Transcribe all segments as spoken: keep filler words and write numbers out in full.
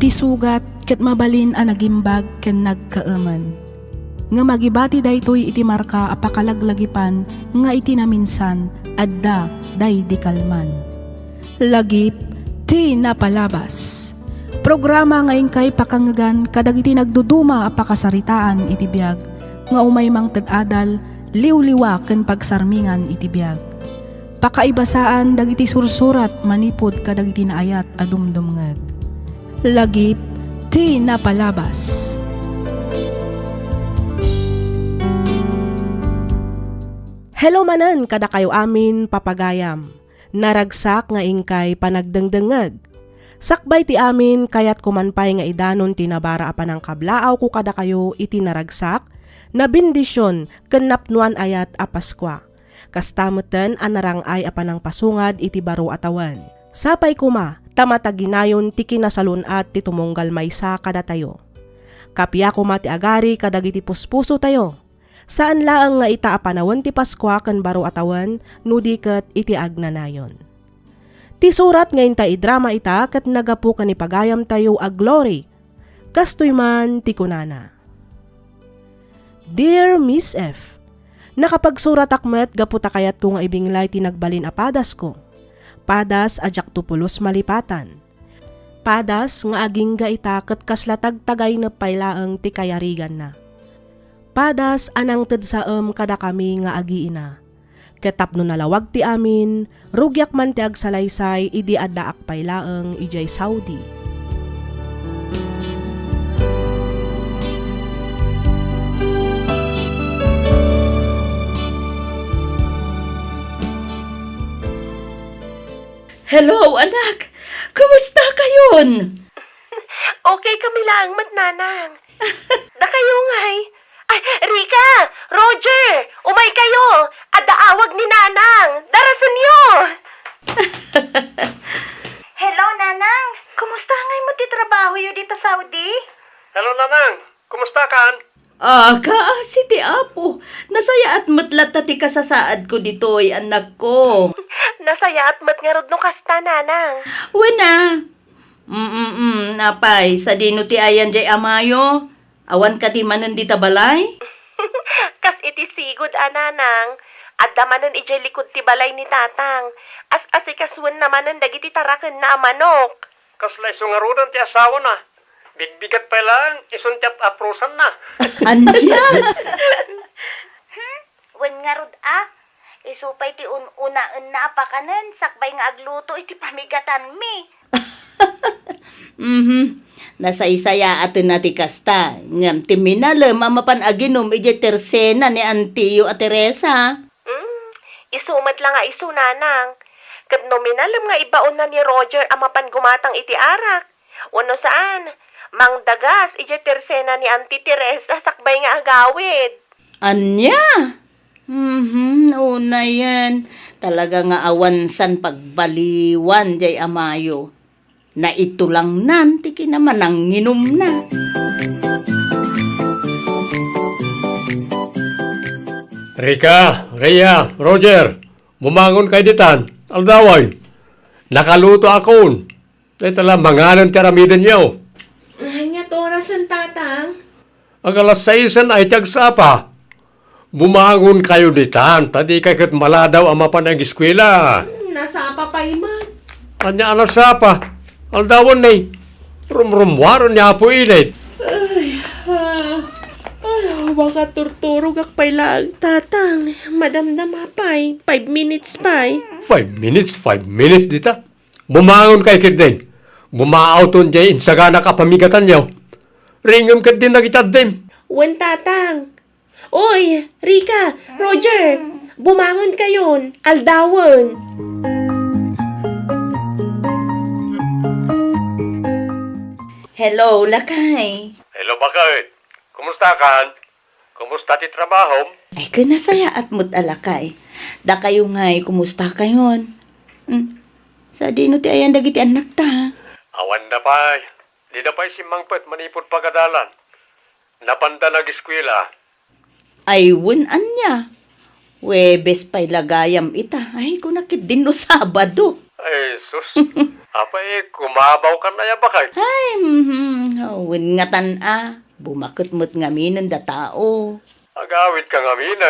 Ti sugat ket mabalin a nagimbag ken nagkaemen. Ngem agibati daytoy iti marka a pakalaglagipan nga iti naminsan, adda daydi kalman. Lagip ti napalabas. Programa nga inkay pakangngegan kadagiti nagduduma a pakasaritaan iti biag nga umay mangted adal, liwliwa ken pagsarmingan iti biag. Pakaibasaan dagiti sursurat manipud kadagiti naayat a dumdumngeg. Lagip ti napalabas. Hello manen kadakayo amin, papagayam. Naragsak nga inkay panagdengdengngeg. Sakbay ti amin, kayatko man pay nga idanon ti nabara a panangkablaawko kadakayo iti naragsak, nabendision, ken napnoan ayat a Paskua. Kasta metten a narang-ay a panangpasungad iti baro a tawen. Sapay koma ta mataginayon ti kinasalun-at ti tumunggal maysa kadatayo. Kappia koma ti agari kadagiti puspusotayo. Saan laeng nga ita a panawen ti Paskua ken baro a tawen, no di ket iti agnanayon. Ti surat nga inta idrama ita ket nagapu ken ni pagayamtayo a Glory. Kastoy man ti kunana, Dear Miss F, nakapagsuratak met gapu ta kayatko nga ibinglay ti nagbalin a padasko. Padas a diakto pulos malipatan. Padas nga agingga ita ket kasla tagtagaynep pay laeng ti kayariganna. Padas a nangted saem kadakami nga agiina. Ket tapno nalawag ti amin, rugiak man ti agsalaysay idi addaak pay laeng idiay Saudi. Hello, anak! Kumusta kayon? Okay kami laeng met, Nanang. Dakayo ngay? Ay, Rica! Roger! Umay kayo! Adda awag ni Nanang! Darasenyo! Hello, Nanang! Kumusta ngay met ti trabahoyo dita Saudi? Hello, Nanang! Kumusta kan? Ah, kaasi ti Apo. Nasayaat met latta ti kasasaadko ditoy, anakko. Nasayaat met ngarud no kasta, Nanang. Wen a. Mm, mm, apay, sadino ti ayan jay amayo? Awan kadi manen dita balay? Kas iti sigud a, Nanang, adda manen idiay likud ti balay ni Tatang. As-asikasuenna manen dagiti tarakenna a manok. Kasla isu ngaruden ti asawana. Bigbigat pay laeng, isun ti ap-aprosanna. Ania? Hmm? Wen ngarud a, isu pay ti un-unaenna a pakanen sakbay nga agluto iti pamigatanmi. Mhm. Nasaysayaatenna ti kasta, ngem ti minalem a mapan aginum idiay tersena ni antiyo a Teresa. Hmm, isu met la nga isu, Nanang. Ket no minalem nga ibaonna ni Roger a mapan gumatang iti arak, wenno saan, mangdagas idiay tersena ni Auntie Teresa sakbay nga agawid. Ania? Mhm, unayen. Talaga nga awan san pagbaliwan jay amayo. Naitulangnan ti kinamananginumna. Rika, Rhea, Roger, bumangon kayo ditan. Aldawan, nakaluto akon. Dayta la manganen ti aramidenyo. Ania ti orasen, Tatang? Ag-alas saisen ay ti agsapa. Bumangon kayo ditan, ta di kay ket maladaw a mapan agiskwela. Hmm, nasapa pay man. Ania a nasapa? Aldawan ni. Rumrummuaren ni Apo Init. Ay, ah, ay, makaturturogak pay laeng, Tatang. Madamdama pay. Five minutes pay. Five minutes, five minutes dita. Bumangon kay ketdin. Bumaawton diay insaganak a pamigatanyo. Ringem ketdin dagiti addim. Wen, Tatang. Oy, Rika, Roger, bumangon kayon. Aldawen. Hello, lakay. Hello, bakit? Kumusta kan? Kumusta ti trabahom? Ay, ken nasayaat met a lakay. Dakayo ngay, kumusta kayon? Hmm. Sadino ti ayan dagiti annakta? Awan da pay. Dida pay simmangpet manipud pagadalan. Napanda nagiskwela. Ay, wen ania? Huwebes pay la gayam ita. Ay, kuna ketdin no Sabado. Ay, sus. Apay, kumabawkan aya, baket? Ay, mhm, wen ngatan a, bumaket met ngamin dayta tao. Agawidka ngamin,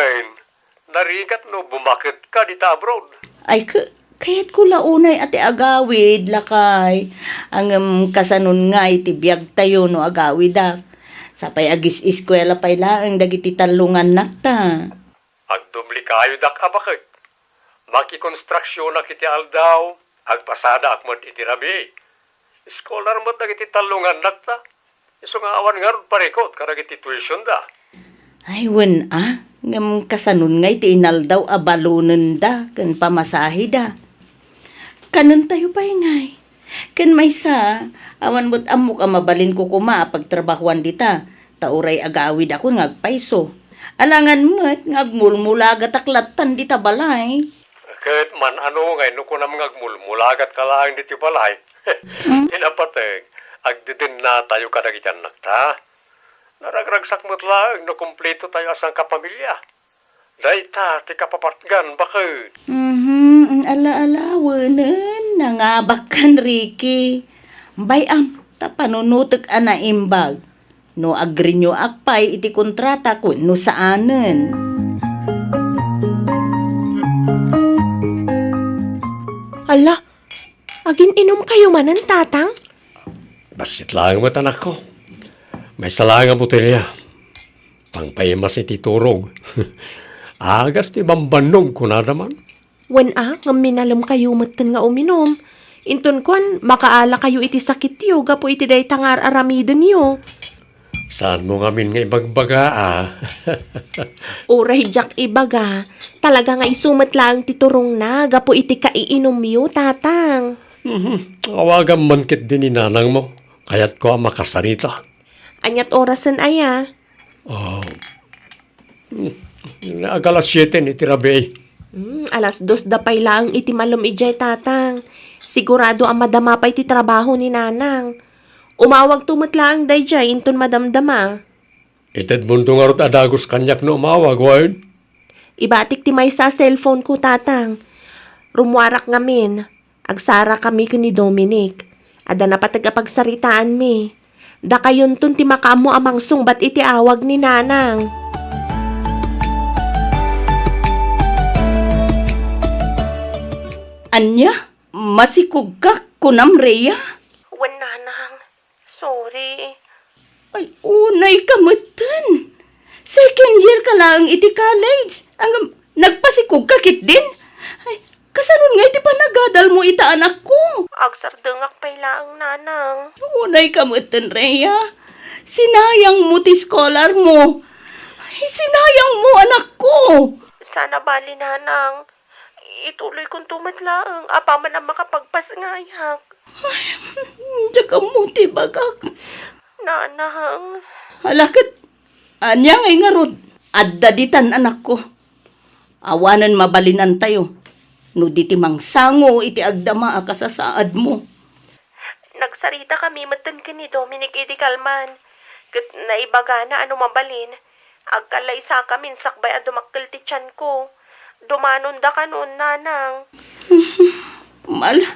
narigat no bumaketka dita abroad. Ay, ka-, kayatko la unay a ti agawid, lakay. Ngem kasanon ngay ti biagtayo no agawidak? Sapay agis-eskuela pay laeng dagiti tallo nga annakta. Agdubli kayo dak a baket. Makikonstruksionak iti aldaw, agpasadaak met iti rabii. Scholar met dagiti tallo nga annakta. Isu nga awan ngarud parikut kadagiti tuitionda. Ay, wen a, ngem kasanon ngay ti inaldaw a balonenda ken pamasaheda? Kanentayo pay ngay. Ken maysa, awan met ammok a mabalinko koma a pagtrabahoan dita, ta uray agawidakon nga agpayso. Alangan met nga agmulmulagatak lattan dita balay. Ket man-ano ngay no kunam nga agmulmulagatka laeng ditoy balay? Hmm? Ti napateg, agdedennatayo kadagiti annakta. Naragragsak met laeng no kumpletotayo a sangkapamilia. Dayta ti kapapatgan, baket. Mhm, ala-ala, wenen, nangabakkan, Ricky. Bay-am, ta panunotek a naimbag. No agrenewak pay iti kontratak wenno saanen. Ala, agin-inumkayo manen, Tatang? Bassit laeng met, anakko. Maysa laeng a botelya. Pangpaimas iti turog. Agas ti bambannog, kunada man. Wen a, ngem minalemkayo metten nga uminum. Inton kuan, makaalakayo iti sakityo gapu iti dayta nga ar-aramidenyo. Saanmo ngamin nga ibagbaga, a? Uray diak ibaga, talaga nga isu met laeng ti turongna gapu iti kaiinumyo, Tatang. Mhm. Awagam man ketdi ni nanangmo. Kayatko a makasarita. Aniat orasen aya? Ah, hmm, ag alas siete iti rabii. Hmm, alas dos da pay laeng iti malem idiay, Tatang. Sigurado a madama pay ti trabaho ni Nanang. Umawagto met laeng daydiay inton madamdama. Itedmonto ngarud a dagus kaniak no umawag, wen? Ibatik ti maysa a cellphone ko, Tatang. Rummuarak ngamin. Agsarakami ken ni Dominic. Adda napateg a pagsaritaanmi. Dakayonton ti makaammo a mangsungbat iti awag ni Nanang. Ania? Masikogka, kunam, Rhea? Wen, Nanang. Sorry. Ay, unayka metten. Second year ka laeng iti college. Ngem nagpasikogka ketdin? Ay, kasanon ngay ti panagadalmo ita, anakko? Agsardengak pay laeng, Nanang. Unayka metten, Rhea. Sinayangmo ti scholarmo. Ay, sinayangmo, anakko. Sana bali, Nanang. Ituloykonto met laeng apaman a makapagpasngayak. Ay, diak ammo ti ibagak. Nanang. Ala ket, ania ngay ngarud? Adda ditan, anakko. Awanen mabalinantayo no di ti mangsango iti agdama a kasasaadmo. Nagsaritakami metten ken ni Dominic idi kalman, ket naibagana a no mabalin, agkallaysakamin sakbay a dumakkel ti tianko. Dumanondakanon, Nanang. Ala,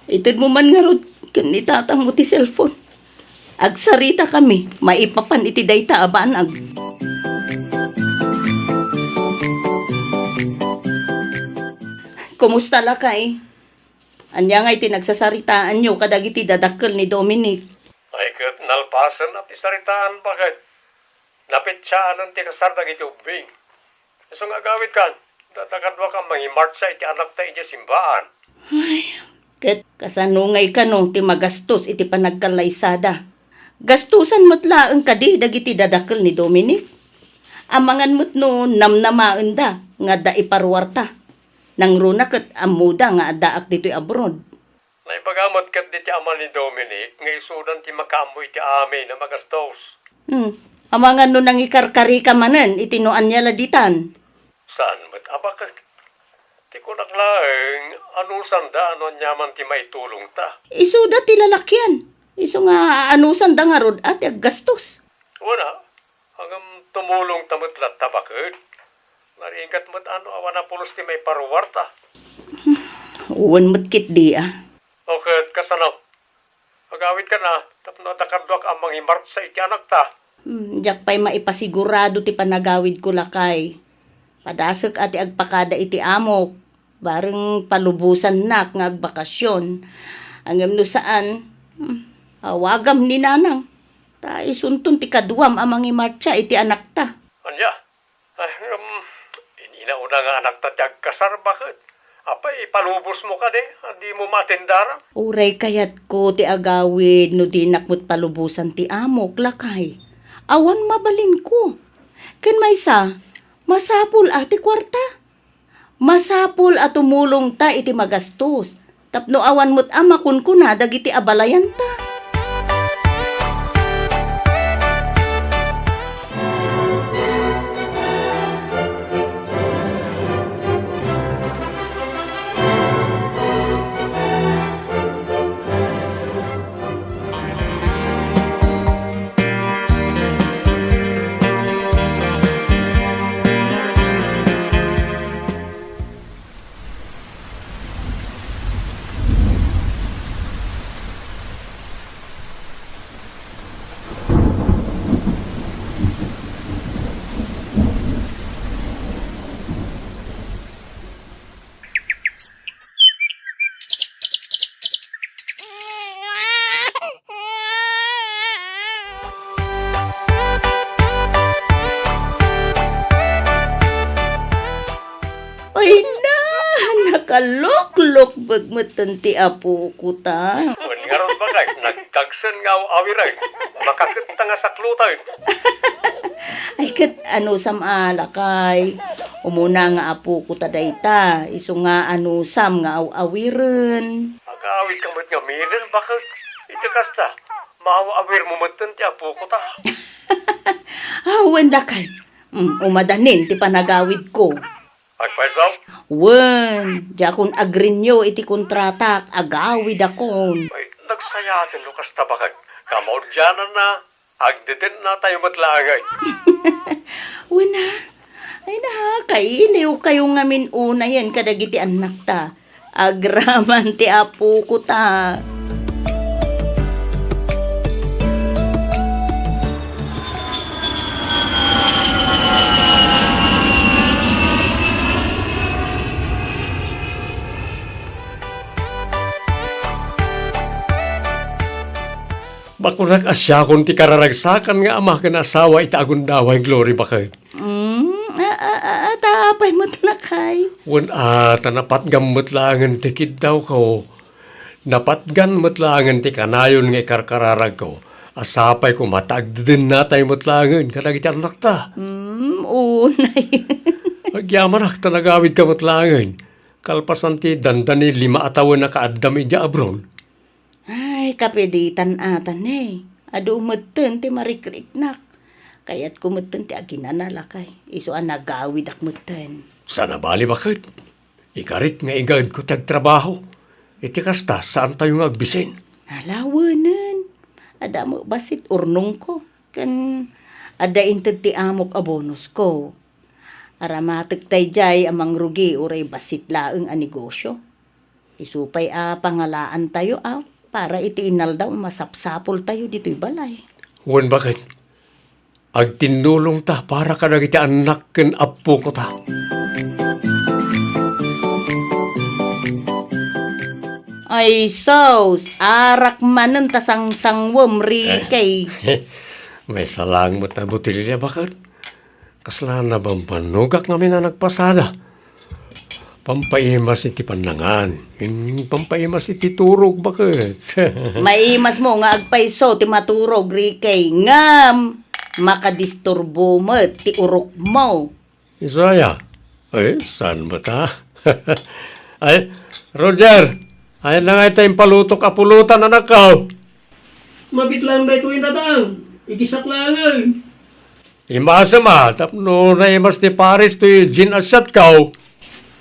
itedmo man ngarud ken ni tatangmo ti cellphone. Agsaritakami maipapan iti dayta a banag. Kumusta, lakay? Ania ngay ti nagsasaritaanyo kadagiti dadakkel ni Dominic? Ay, ket nalpasen a ti saritaan, baket. Napitsiaanen ti kasar dagiti ubbing. Isu nga agawidkan, data kaduak a mangimartsa iti anakta idiay simbaan. Ay, ket kasano ngay kano ti magastos iti panagkallaysada? Gastosan met laeng kadi dagiti dadakkel ni Dominic? Amangan met no namnamaenda nga adda iparuarta. Nangruna ket ammoda nga addaak ditoy abroad. Naibaga met ket diti ama ni Dominic nga isudan ti makaammo iti amin a magastos. Hmm. Amangan no nangikarkarika manen iti no ania la ditan? Saan met a baket. Ti kunak laeng, anusanda no aniaman ti maitulongta. Isuda ti lalakian. Isu nga anusanda ngarud a ti aggastos. Wen a, ngem tumulongta met latta baket. Narigat met a no awan a pulos ti maiparuarta. Wen met ketdi a. O ket kasano? Agawidkan a, tapno adda kaduak a mangimartsa iti anakta. Hmm, diak pay maipasigurado ti panagawidko, lakay. Padasek a ti agpakada iti amok, bareng palubosannak nga agbakasyon. Ngem no saan, hmm, awagam ni nanang. Ta isunton ti kaduam a mangimartsa iti anakta. Ania? Ay, um, inina una nga anakta ti agkasar, baket? Apay, ipalubosmo kadi, a dimo maatendara? Uray kayatko ti agawid no dinak met palubosan ti amok, lakay. Awan mabalinko. Ken maysa, masapul a ti kuarta. Masapul a tumulongta iti magastos. Tapno awan met a makunkuna dagiti abalayanta. Ay na, nakaloklokbek metten ti apoko ta. Wen ngarud, bakay, nagkagsen nga aw-awiren. Makaketta nga sakloten. Ay, ket anusam a, lakay. Umuna nga apoko ta dayta, isu nga anusam nga aw-awiren. Agawid ka met ngamin, baket iti kasta, maaw-awirmo metten ti apoko ta. Awan, lakay. Mm, umadanin ti panagawidko. Agpayso? Wen, diakon agrenew iti kontratak, agawidakon. Ay, nagsayaten no kasta, baket. Kamaudiananna, agdedennatayo met laengen. Wen a, ay na, kailiwkayo ngamin unayen kadagiti annakta. Agraman ti apoko ta. Bakunak a siakon ti kararagsakan nga ama ken asawa iti agundaway, Glory, baket. Mm, a, a, a, a, ta apay met, lakay? Wen a, ta napatgam met laengen ti kiddawko. Napatgan met laengen ti kanayon nga ikarkararagko. A sapay koma ta agdedennatayo met laengen kadagiti annakta. Mm, unay. Agyamanak ta nagawidka met laengen. Kalpasan ti dandani lima a tawen a kaaddam idiay abroad. Ay, kapiditan ata ne. Adu metten ti marikriknak. Kayatko metten ti aginana, lakay. Isu a nagawidak metten. Saan a bali, baket? Ikarik nga igaedko ti agtrabaho. Iti kasta, saantayo nga agbisin. Ala, wenen. Adda met bassit urnongko. Ken adda inted ti amok a bonusko. Aramatek daydiay a mangrugi uray bassit laeng a negosio. Isu pay a pangalaantayo a para iti inaldaw a masapsapultayo ditoy balay. Wen, baket, agtinnulongta para kadagiti annak ken appokota. Ay, sus! Arak manen ta sangsangwem, Rikey. Maysa laeng met a botelya, baket. Kasla nabambanogak ngamin a nagpasada. Pampaimas iti pannangan. Hmm, pampaimas iti turog, baket. Maimasmo nga agpayso ti maturog, Rikey. Ngem, makadisturbo met ti urokmo. Isu aya? Ay, saan met a? Ay, Roger, ay, nangay ta impalutok a pulutan, anakko? Mabit laeng daytoy, Tatang. Igisak laeng. Imasem a, tapno naimas ti pares toy gin-asiatko.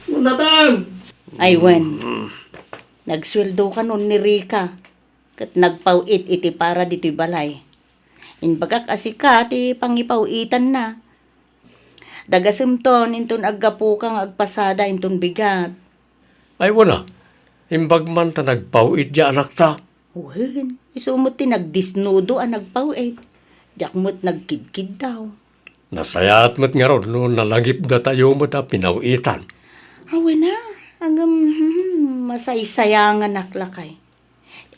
Tatang! Ay, wen. Nagsueldo kanon ni Rica, ket nagpaw-it iti para ditoy balay. Imbagak a sika ti pangipaw-itanna. Dagasemton inton aggapuka nga agpasada inton bigat. Ay, wen a. Imbag man ta nagpaw-it ti anakta. Wen, isu met ti nagdisnudo a nagpaw-it. Diak met nagkidkiddaw. Nasayaat met ngarud no nalagipdatayo met a pinaw-itan. Awen a, ngem, hmm, masaysayanganak lakay.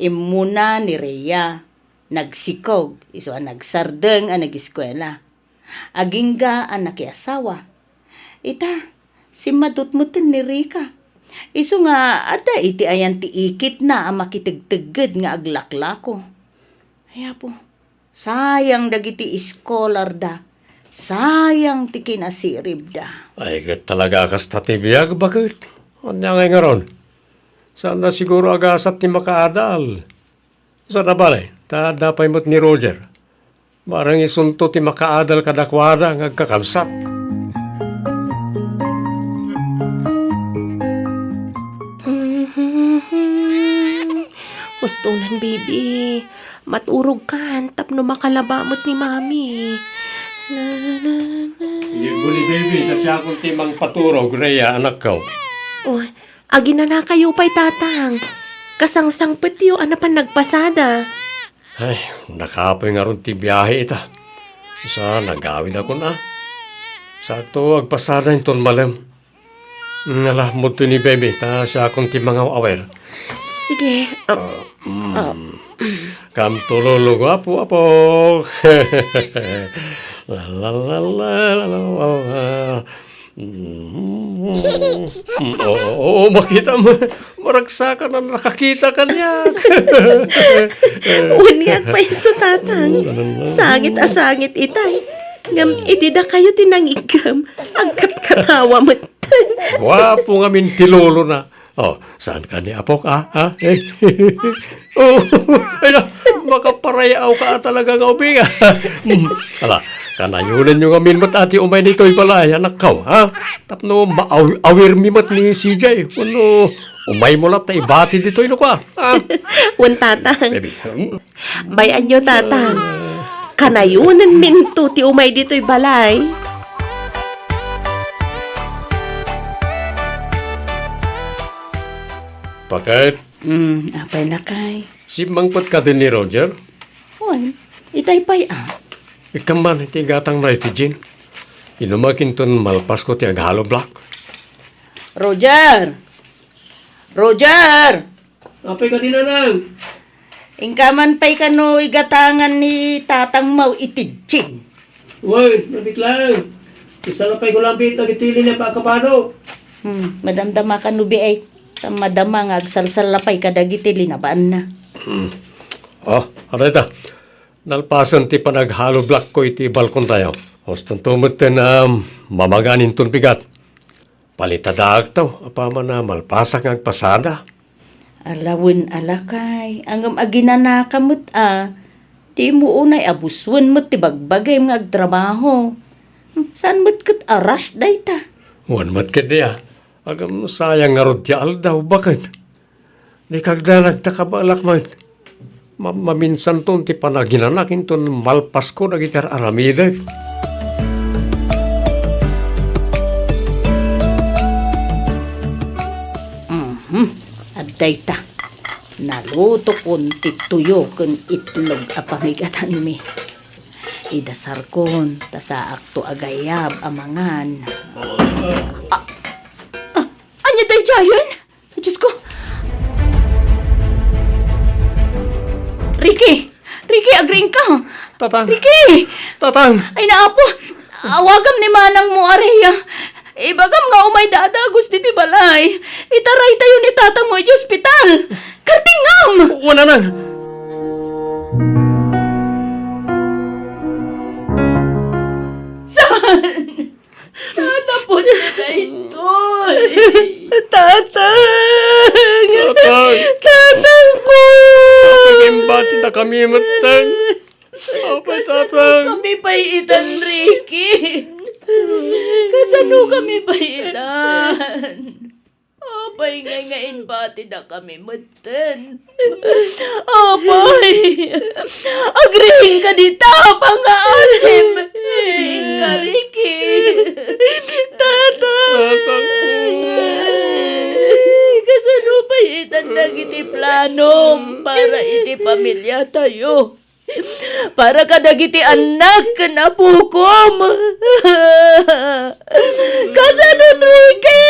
Immuna ni Rhea, nagsikog, isu a nagsardeng a nagiskuela. Agingga a nakiasawa. Ita, simmadutmeten ni Rica. Isu nga adda iti ayan ti ikitna a makitegtegged nga aglaklako. Ay, Apo, sayang dagiti iskolarda. Sayang ti kinasiribda. Ay, ket talaga kasta ti biag, baket. Ania ngay ngarud? Saan na siguro agasat ti makaadal? Saan a bale, ta adda pay met ni Roger. Bareng isunto ti makaadal kadakuada nga agkakabsat. Hustonan, baby. Maturogkan tapno makalaba met ni Mami. Na, na, na, na. Ibu ni baby, ta siakon ti mangpaturog, Rhea, anakko. Oh, aginanakayo pay, Tatang. Kasangsangpetyo a napan nagpasada. Ay, nakapoy ngarud ti biahe ita. Sa nagawidakon a. Sakto, agpasada inton malem. Nala, mudto ni baby, ta siakon ti mangaw-awer. Sige. Ah, Ah, mm. Ah. Kamtulolo, guapo, apo. La, la, la, la, la, la, la. Mm. Oo, oo, makita mo. Maragsakan a nakakita kaniak. Wen, agpayso, Tatang. Sangit a sangit itay. Ngem iti dakayo ti nangiggem, agkatkatawa met. Guapo ngamin ti lolona. Oh, saan ka ni Apok, ah? Ah? Eh? Oh, ay na, makaparayawka talaga nga ubing, ah. Hmm, ala, kanayonenyo ngamin met a ti umay ditoy balay, anakko, ha? Tapno maaw-, awirmi met ni C J. Wenno, umaymo latta ibati ditoy no kua, ha? Wen, Tatang. Baby, hmm? Bay-anyo, Tatang. Kanayonenminto ti umay ditoy balay. Paket. Hmm, apay lakay? Simmangpet kadi ni Roger? Wen, itay pay a. Ikkan man iti gatangna iti Jean. Inumak inton malpasko ti aghalo black. Roger! Roger! Apay kadi, Nanang? Inka man pay kano igatangan ni tatangmo iti Jean? Wen, nabitlang. Isalapayko laeng dagiti linep a kabado. Hmm, madamdama kano, biay. Ta madama nga agsalsalapay kadagiti linabaanna. Hmm. Oh, adda ita. Nalpasen ti panaghalo blackko iti balkontayo. Hustonto metten a mamagan inton bigat. Palitadaakto, apaman a malpasak nga agpasada. Ala wen a lakay, ngem aginanaka met a, dimo unay a busuen met ti bagbagim nga agtrabaho. Hmm, saan met ket a rush dayta? Wen met ketdi a, ngem sayang ngarud ti aldaw, baket. Dika agdanag ta kabaelak met. Ma-, maminsanton ti panaginanak inton malpasko dagiti ar-aramidek. Mhm. Adda ita. Nalutokon ti tuyo ken itlog a pamigatanmi. Idasarkon, ta saakto a gayab a mangan. Ah, ah, ania daydiayen? Diyos ko! Ricky! Ricky, agriingka! Tatang! Ricky! Tatang! Ay, naapo! Awagam ni manangmo a Rhea. Ibagam nga umayda a dagus ditoy balay. Itaraytayo ni tatangmo iti ospital. Kartingam! Wen, Nanang! Saan? Saan a pudno daytoy? Tatang! Tatang! Tatang ko! Tatang, imbati ta kami metten. Apay, Tatang? Kasano kami pay itan, Ricky? Kasano kami pay itan? Apay ngay nga imbatidakami metten? Apay, agriingka dita, pangaasem. Inka, Ricky. Tatang. Tatang. Kasano pay itan para iti pamiliatayo. Para kadagiti annak ken apokom. Kasano, Enrique?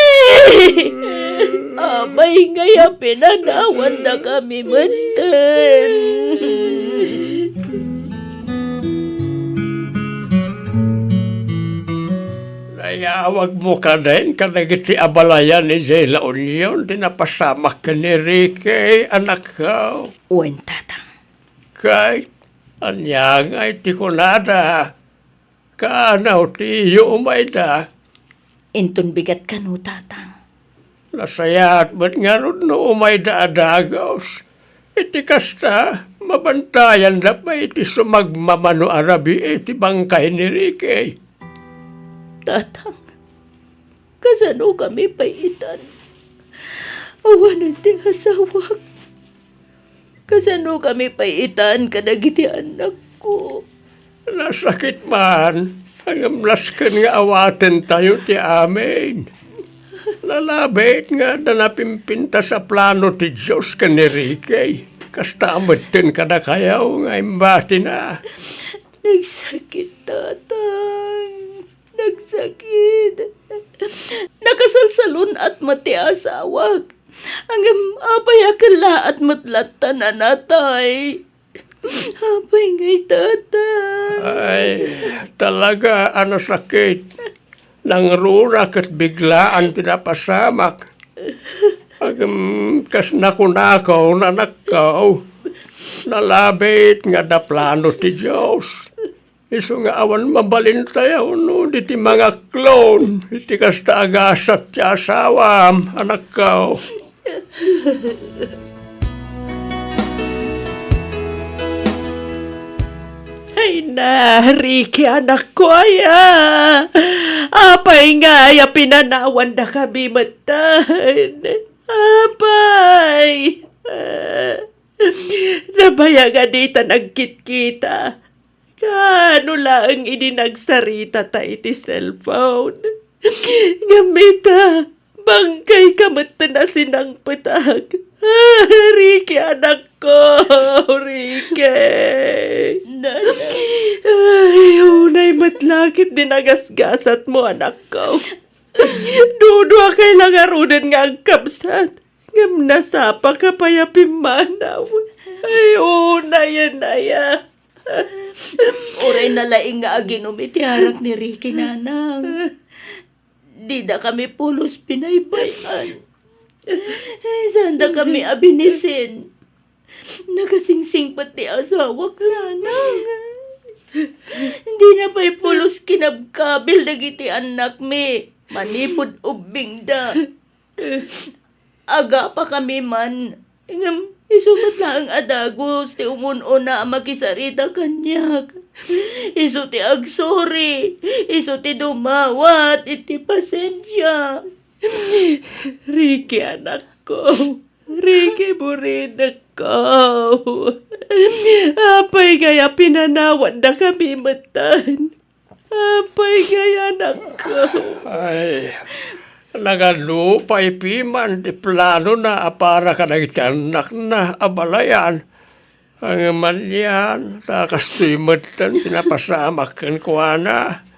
Apay ngay a pinanawandakami metten? Nayawagmo kadin kadagiti abalayan idiay La Union ti napasamak ken ni Enrique, anakko. Wen, Tatang. Ket ania ngay ti kunada? Kaano ti iyo umayda? Inton bigat kano, Tatang. Nasayaat met ngarud no umayda a dagus. Iti kasta, mabantayanda pay iti sumagmamano a rabii ti bangkay ni Ricky. Tatang, kasanokami pay itan? Awanen ti asawak. Kasanokami pay itan kadagiti annakko? Nasakit man, ngem nasken nga awatentayo ti amin. Nalabit nga adda napimpintas a plano ti Dios ken ni Ricky. Kasta metten kadakayo nga imbatina. Nagsakit, Tatang. Nagsakit. Nakasalsalun-at met ti asawak. Ngem apay a kellaat met latta a natay? Apay ngay, Tatang? Ay, talaga a nasakit. Nangruna ket biglaan ti napasamak. Ngem kas nakunako, anakko, nalabit nga adda plano ti Dios. Isu nga awan mabalintayo no diti mangaklon iti kasta a gasat ti asawam, anakko. Ay na, Ricky, anakko, aya. Apay ngay a pinanawandakami metten? Apay? Nabayag a dita nagkitkita. Kaano laeng idi nagsaritata iti cellphone? Ngem ita, bangkayka metten a sinangpetak. Ah, Ricky, anakko, Ricky. Nanay. Ay, unay met la ket ti nagasgasatmo, anakko. Duduakay la ngaruden nga agkabsat. Ngem nasapaka pay a pimmanaw. Ay, unay, unay, ah. Uray nalaing nga aginum iti arak ni Ricky, nanang. Didakami pulos binaybay-an. Saandakami a binisin. Nakasingsingpet ti asawak, nanang. Dina pay pulos kinabkabil dagiti annakmi manipud ubbingda. Agapakami man, ngem isu met laeng a dagus ti umun-una a makisarita kaniak. Isu ti agsori, isu ti dumawat iti pasensia. Ricky, anakko, Ricky, burinekko, apay ngay a pinanawandakami metten? Apay ngay, anakko? Ay, nagadu pay piman ti planona a para kadagiti annakna a balayan. Ngem anian, ta kastoy metten ti napasamak kenkuana.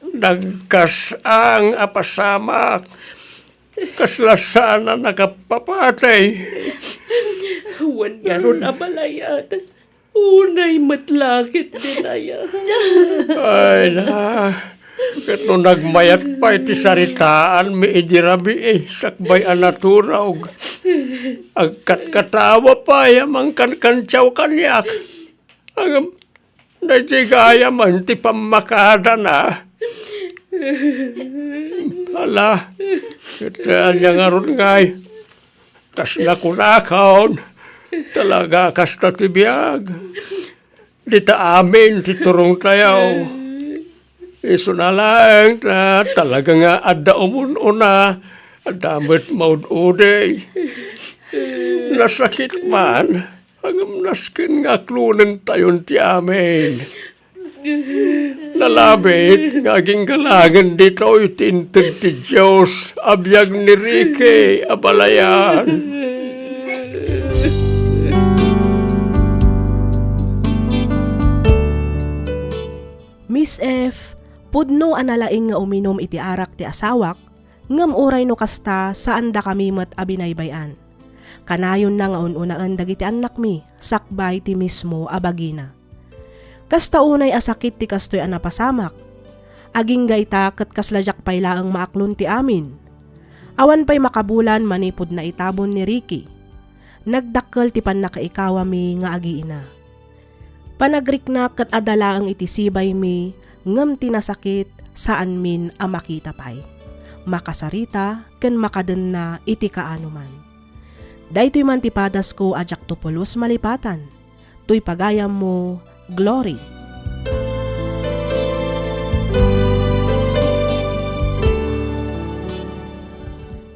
Nagkas-ang a pasamak. Kasla saan a nakapapatay. Wen ngarud a balayan. Unay met la ket dinaya. Ay na, ket no nagmayat pay ti saritaanmi idi rabii, sakbay a naturog, agkatkatawa pay a mangkankantiaw kaniak. Ngem, daydiay gayam ti pammakadana. Ala, ket ania ngarud ngay? Kas nakunakon, talaga kasta ti biag. Dita amin ti turongtayo. Isuna laeng ta talaga nga adda umun-una, adda met maud-udi. Nasakit man, ngem nasken nga aklonentayon ti amin. Nalabit nga aginggalangen ditoy ti inted ti Dios a biag ni Ricky a balayan. F, pudno a nalaing nga uminum iti arak ti asawak, ngem uray no kasta, saandakami met a binaybay-an. Kanayonna nga un-unaen dagiti annakmi sakbay ti mismo a bagina. Kasta unay a sakit ti kastoy a napasamak. Agingga ita ket kasla diak pay laeng maaklon ti amin. Awan pay makabulan manipud naitabon ni Ricky. Nagdakkel ti pannakaikawami nga agiina. Panagriknak ket adda laeng iti sibaymi, ngem ti nasakit, saanmin a makita pay. Makasarita ken makadenna iti kaanoman. Daytoy man ti padasko a diakto pulos malipatan. Toy pagayammo, Glory.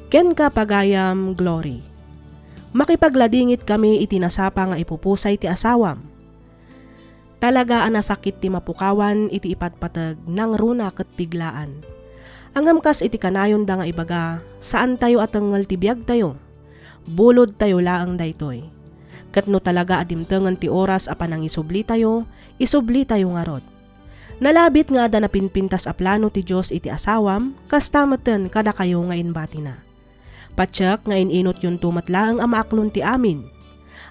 Kenka, pagayam, Glory. Makipagladingit kami iti nasapa nga ipupusay ti asawam. Talaga a nasakit ti mapukawan iti ipatpateg, nangruna ket biglaan. Ngem kas iti kanayonda nga ibaga, saantayo a tengngel ti biagtayo. Bulodtayo laeng daytoy. Ket no talaga a dimtengen ti oras a panangisublitayo, isublitayo ngarud. Nalabit nga adda napinpintas a plano ti Dios iti asawam, kasta metten kadakayo nga imbatina. Patiek nga in-inotyonto met laeng a maaklon ti amin.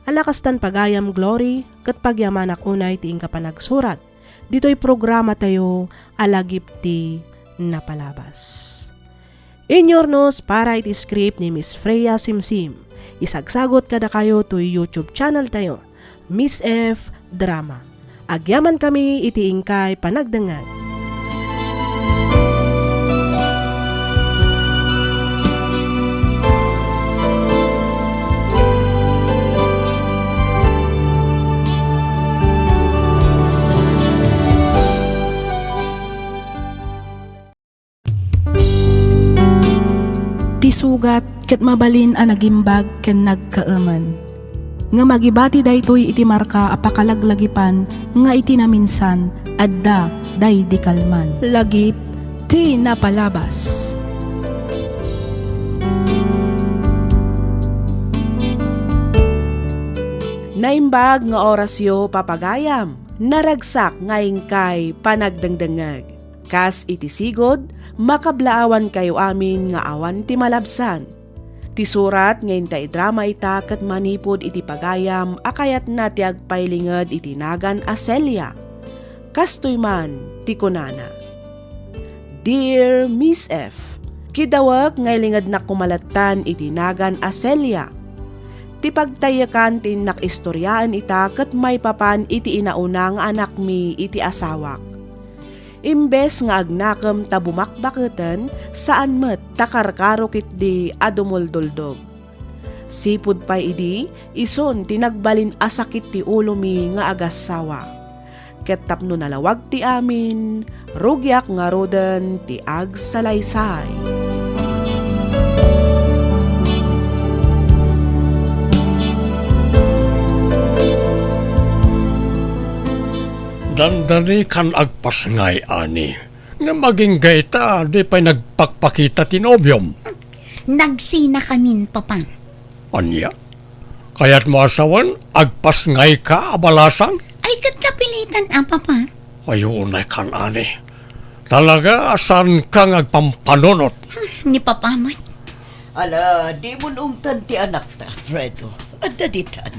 Ala kastan pagayam, Glory, ket pagyamanak unay ti inka panagsurat ditoy programatayo a Lagip ti Napalabas. Inyurnos para iti script ni Miss Freya Simsim. Isagsagut kadakayo toy YouTube channel tayo, Miss F Drama. Agyamankami iti inkay panagdengngeg. Ti sugat ket mabalin a nagimbag ken nagkaemen. Ngem agibati daytoy iti marka a pakalaglagipan nga iti naminsan adda daydi kalman. Lagip ti Napalabas. Naimbag nga orasyo, papagayam. Naragsak nga inkay panagdengdengngeg. Kas iti sigud, makablaawankayo amin nga awan ti malabsan. Ti surat nga inta idrama ita ket manipud iti pagayam a kayatna ti agpailinged iti nagan a Celia. Kastoy man ti kunana, "Dear Miss F, kidawek nga ilingednak koma lattan iti nagan a Celia. Ti pagtayekkan ti innak istoriaen ita ket maipapan iti inauna nga anakmi iti asawak. Imbes nga agnakem ta bumakbaketen, saan met ta karkaro ketdi a dumulduldog. Sipud pay idi, isun ti nagbalin a sakit ti ulomi nga agassawa. Ket tapno nalawag ti amin, rugiak ngaruden ti agsalaysay." Dandani kan agpasngay, ani. Ngem agingga ita, di pay nagpakpakita ti nobiom. Nagsinakamin, Papa. Ania? Kayatmo a sawen, agpasngayka a balasang? Ay, ket kapilitan a, Papa. Ay, unay kan, ani. Talaga a saanka nga agpampanunot. Ni Papa met. Ala, dimon ungtan ti anakta, Fredo. Adda ditan.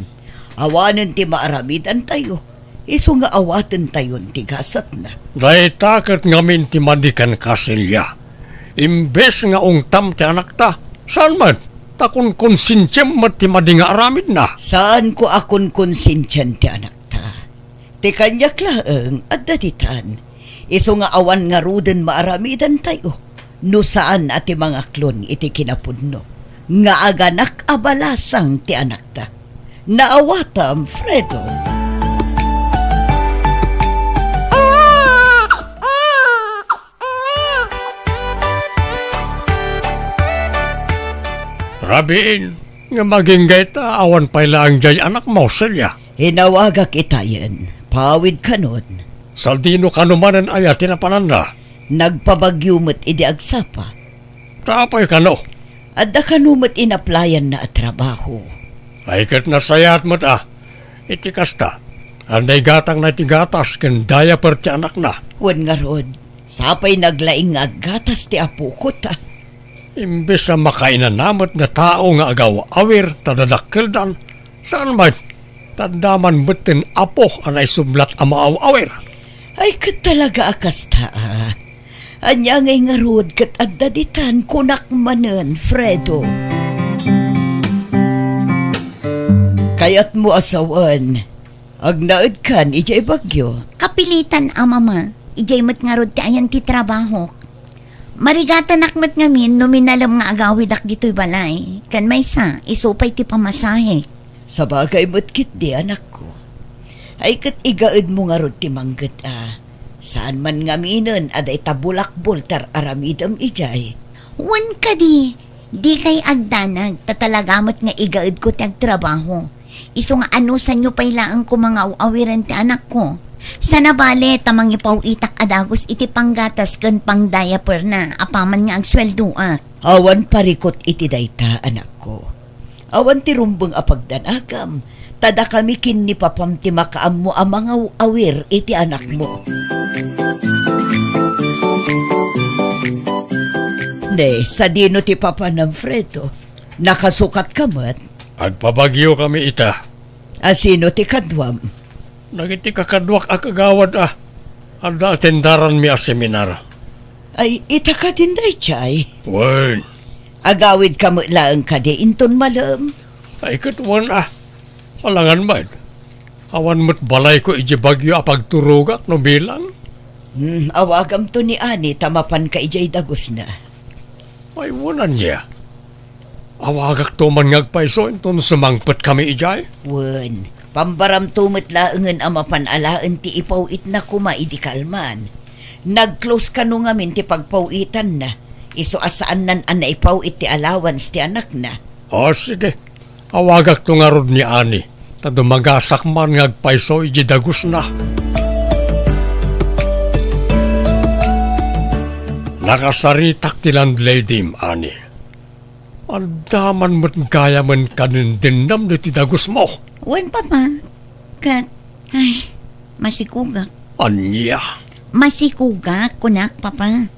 Awanen ti maaramidantayo. Isu nga awatentayon ti gasatna. Dayta ket ngamin ti madi kenka, Celia. Imbes nga ungtam ti anakta, saan met, ta kunkonsensiam met ti madi nga aramidna. Saanko a kunkonsensian ti anakta. Ti kaniak laeng, adda ditan. Isu nga awan ngaruden maaramidantayo. No saan a ti mangaklon iti kinapudno nga aganak a balasang ti anakta. Naawatam, Fredo. Rabiin, nga magingga ita, awan pay laeng jay anakmo, Celia. Inawagak itayen, pawid kanon. Sadino kano manen aya ti napananna? Nagpabagyo met idi agsapa. Ta apay kano? Adda kano met inaplayanna a trabaho. Ay, ket nasayaat met a. Iti kasta, Ania igatangna iti gatas ken diaper ti anakna? Wen ngarud, sapay naglaing nga aggatas ti apokota. Imbes a makainanamet nga tao nga agaw-awir ta dadakkeldan, saan met, ta adda man metten apo a naisublat a maaw-awir. Ay, ket talaga a kasta, a. Ania ngay ngarud ket adda ditan, kunak manen, Fredo? Kayatmo a sawen, agnaedkan idiay Baguio? Kapilitan a, Mama. Idiay met ngarud ti ayan ti trabahok. Marigatanak met ngamin no minalem nga agawidak ditoy balay. Ken maysa, isu pay ti pamasahek. Sabagay met ketdi, anakko. Ay, ket igaedmo ngarud ti mangged a. Saan man ngaminen a dayta bulakbol ti ar-aramidem idiay. Wen kadi, dikay agdanag, ta talaga met nga igaedko ti agtrabaho. Isu nga anusanyo pay laeng koma nga aw-awiren ti anakko. Sana bale ta mangipaw-itak a dagus iti panggatas ken pangdiaperna apaman nga agsueldoak. Awan parikut iti dayta, anakko. Awan ti rumbeng a pagdanagam, ta dakami ken ni papam ti makaammo a mangaw-awir iti anakmo. Ne, sadino ti papanam, Fredo? Nakasukatka met? Agpabagyo kami ita. A sino ti kaduam? Dagiti kakaduak a kagawad a adda atendaranmi a seminar. Ay, ita kadin daydiay? Wen. Agawidka met laeng kadi inton malem? Ay, ket wen a. Alangan met. Awan met balayko idiay Baguio a pagturogak no bilang. Hmm, awagamto ni Ani ta mapanka idiay dagusna. Ay, wen ania. Awagakto man nga agpayso inton sumangpetkami idiay? Wen, pambaramto met laengen a mapan alaen ti ipaw-itna koma idi kalman. Nag-close kano ngamin ti pagpaw-itanna, isu a saannan a naipaw-it ti allowance ti anakna. O, sige. Awagakto ngarud ni Ani, ta dumagasak man nga agpayso idiay dagusna. Nakasaritak ti landladyem, Ani. Adda man met gayamen kadindennam ditoy dagusmo. Wen, Papa. Ket, ay, masikugak. Ania? Masikugak, kunak, Papa.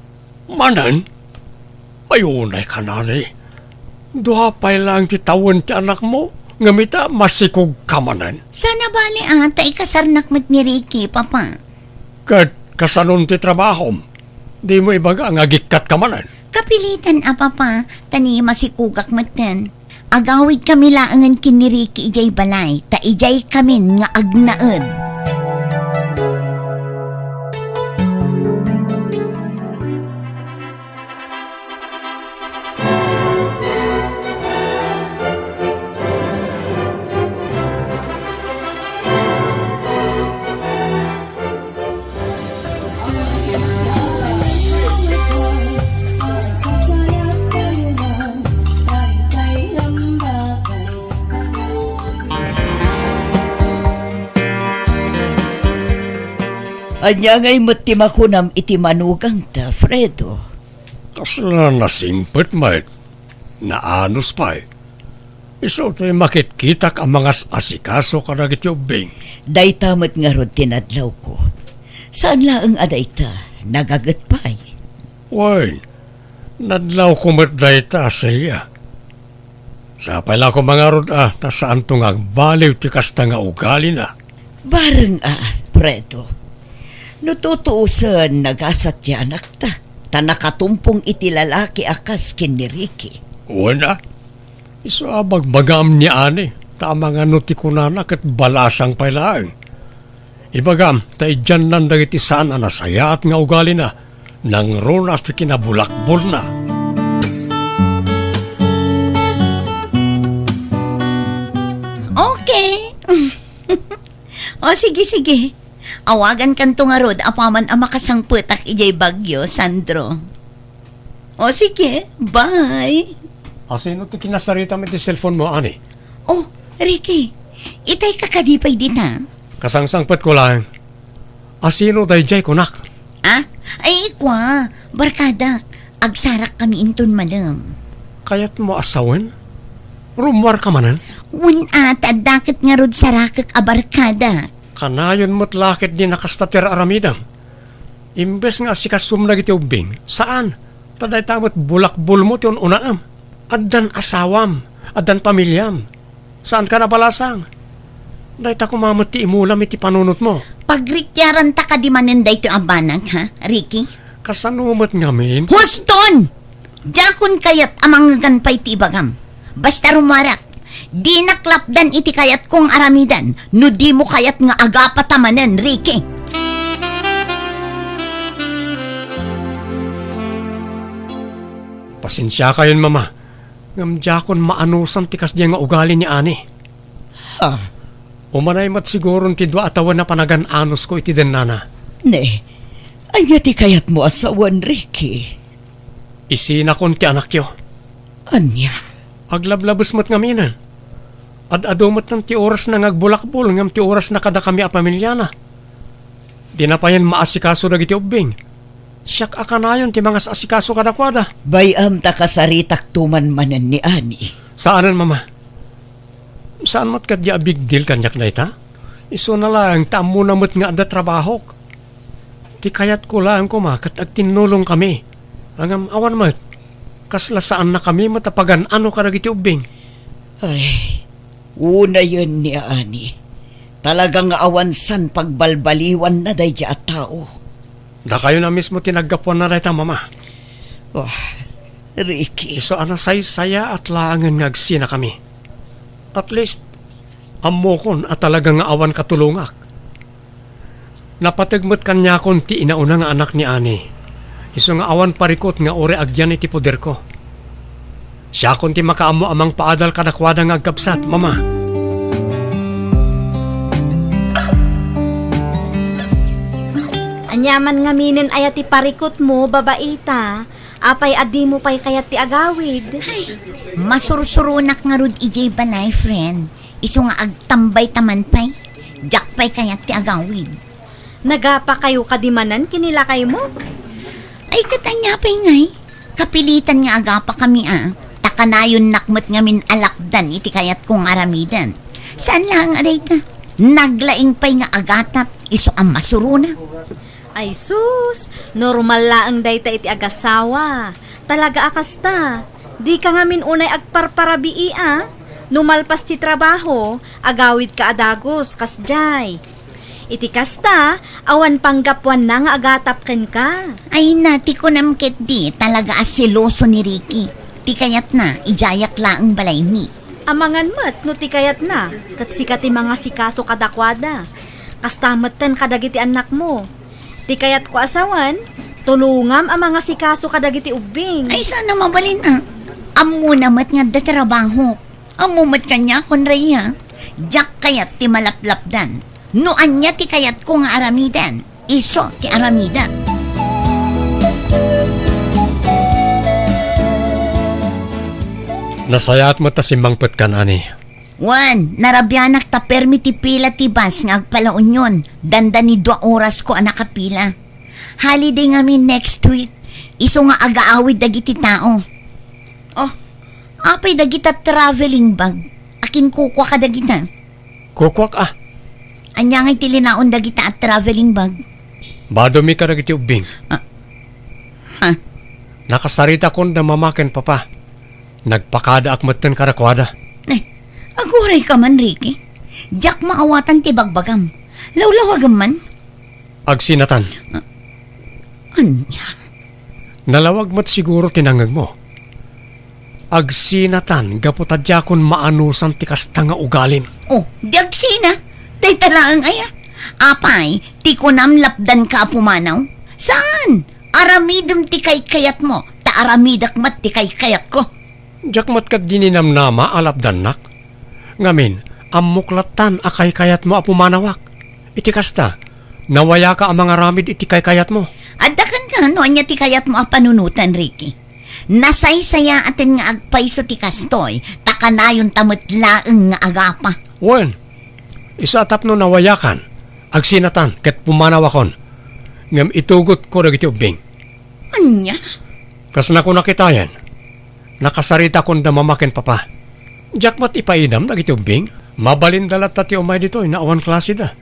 Manen? Ay, unay ka, Ani. Dua pay laeng ti tawen ti anakmo, ngem ita, masikugka manen. Sana bale, a, ta ikasarnak met ni Ricky, Papa. Ket kasanon ti trabahom? Dimo ibaga nga agikkatka manen? Kapilitan a, Papa, ta ni masikugak metten. Agawidkami laengen ken ni Ricky idiay balay, ta idiaykamin nga agnaed. Ania ngay met ti makunam iti manugangta, Fredo? Kasla nasingpet met, naanus pay. Isu ti makitkitak a mangas-asikaso kadagiti ubbing. Dayta met ngarud ti nadlawko. Saan laeng a dayta, nagaget pay. Wen, nadlawko met dayta, Celia. Sapay la koma ngarud a ta saanto nga agbaliw ti kasta nga ugalina. Bareng a, Fredo. No tutuosen, nagasat ti anakta, ta nakatumpong iti lalaki a kas ken ni Ricky. Wen a, isu a bagbagaam ni Ani, ta amangan no ti kunana ket balasang pay laeng. Ibagam, ta idiannan dagiti saan a nasayaat nga ugalina, nangruna ti kinabulakbolna. Okay. O, sige, sige. Awagankanto ngarud apaman a makasangpetak idiay Baguio, Sandro. O, sige. Bye. A, sino ti kinasaritam iti cellphone mo, Ani? O, Ricky, itay ka kadi pay dita? Kasangsangpetko laeng. A, sino daydiay, kunak? A? Ay, ikua, barkadak. Agsarak kami inton malem. Kayatmo a sawen? Rummuar ka manen? Wen a, ta adda ket ngarud sarakek a barkadak. Kanayon met la ketdi a kasta ti ar-aramidem. Imbes nga asikasom dagiti ubbing, saan, ta dayta met bulakbulmo ti un-unaem. Addan asawam, addan pamiliam. Saanka a balasang. Dayta koma met ti imulam iti panunotmo. Pagrikkiaranta kadi manen daytoy a banag, ha, Ricky? Kasano met ngamin? Huston! Diakon kayat a mangngegan pay ti ibagam. Basta rumuarak, dinak lapdan iti kayatko nga aramiden no dimo kayat nga agapata manen, Ricky. Pasensiakayon, Mama, ngem diakon maanusan ti kasdiay nga ugali ni Ani. Ha? Umanay met siguron ti dua a tawen a panagan-anusko iti dennana. Ne, ania ti kayatmo a sawen, Ricky? Isinakon ti anakyo. Ania? Aglablabes met ngaminen. Ad-adu metten ti orasna nga agbulakbol ngem ti orasna kadakami a pamiliana. Dina payen maasikaso dagiti ubbing. Siak a kanayon ti mangas-asikaso kadakuada. Bay-am ta kasaritakto man manen ni Ani. Saanen, Mama. Saan met kadi a big deal kaniak dayta? Isuna laeng ta ammona met nga adda trabahok. Ti kayatko laeng koma ket agtinnulongkami. Ngem awan met. Kasla saannakami met a pagan-ano kadagiti ubbing. Ay, unayen ni Ani. Talaga nga awan san pagbalbaliwanna daydiay a tao. Dakayo na mismo ti naggapuanna dayta, Mama. Oh, Ricky. Isu a nasaysayaat laengen nga agsinakami. At least, ammokon a talaga nga awan katulongak. Napateg met kaniakon ti inauna nga anak ni Ani. Isu nga awan parikut nga uray agyan iti poderko. Siakon ti makaammo a mangpaadal kadakuada nga agkabsat, Mama. Ania man ngaminen aya ti parikutmo, babaita? Apay a dimo pay kayat ti agawid? Ay, masursuronak ngarud idiay balay, friend. Isu nga agtambay ta man pay. Diak pay kayat ti agawid. Nagapakayo kadi manen ken ni lakaymo? Ay, ket ania pay ngay? Kapilitan nga agapakami a. Ta kanayonnak met ngamin a lapdan iti kayatko nga aramiden. Saan laeng a dayta? Naglaing pay nga agatap, isu a masurona. Ay sus, normal laeng dayta iti agasawa. Talaga a kasta. Dika ngamin unay agparparabii a. No malpas ti trabaho, agawidka a dagus, kasdiay. Iti kasta, awan panggapuanna nga agatap kenka. Ay na, ti kunam ketdi, talaga a seloso ni Ricky. Ti kayatna, idiayak laeng balaymi. Amangan met no ti kayatna, ket sika ti mangasikaso kadakuada. Kasta metten kadagiti annakmo. Ti kayatko a sawen, tulongam a mangasikaso kadagiti ubbing. Ay, saan a mabalin a. Ammona met nga adda trabahok. Ammo met kaniakon, Rhea. Diak kayat ti malaplapdan. No ania ti kayatko nga aramiden, isu ti aramidek. Nasayaat met ta simmangpetkan, Ani. Wen, narabianak ta permi ti pila ti bus nga agpala-Union. Dandani dua orasko a nakapila. Holiday ngamin next week. Isu nga agaawid dagiti tao. Oh, apay dagita traveling bag? Akin kukua kadagita? Kukuak a. Ania ngay ti linaon dagita a traveling bag? Badomi kadagiti ubbing. Ah. Ha? Nakasaritakon da mama ken papa. Nagpakadaak metten kadakuada. Eh, aguray ka man, Ricky. Diak maawatan ti bagbagam. Lawlawagem man. Agsinatan. Ah, ania? Nalawag met siguro ti nangngegmo. Agsinatan gapu ta diakon maanusan ti kasta nga ugalim. Oh, di agsina. Dayta laeng aya. Apay, ti kunam lapdanka a pumanaw? Saan? Aramidem ti kaykayatmo, ta aramidek met ti kaykayatko. Diak met kadi ninamnama a lapdannak. Ngamin, ammok lattan a kaykayatmo a pumanawak. Iti kasta, nawayaka a mangaramid iti kaykayatmo. Adda kenka no ania ti kayatmo a panunoten, Ricky. Nasaysayaaten nga agpayso ti kastoy, ta kanayonta met laeng nga agapa. Wen, isu a tapno nawayakan, agsinatan ket pumanawakon, ngem itugotko dagiti ubbing. Ania? Kas nakunak itayen, nakasaritakon da mama ken papa. Diak met ipaidam dagiti ubbing. Mabalinda latta ti umay ditoy no awan klaseda.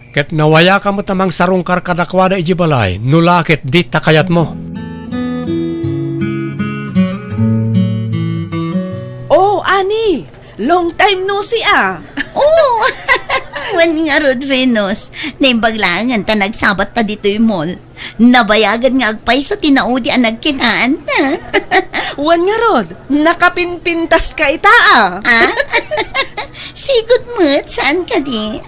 Ket nawayaka met a mangsarungkar kadakuada idiay balay, no la ket dita kayatmo. Oh, Ani! Long time no see, ah! Oh! Wen ngarud, Venus. Naimbag laengen ta nagsabatta ditoy mall. Nabayagen nga agpayso ti naudi a nagkitaanta. Wen ngarud, nakapinpintaska ita, ah. Ha? Sigud met, saan kadi?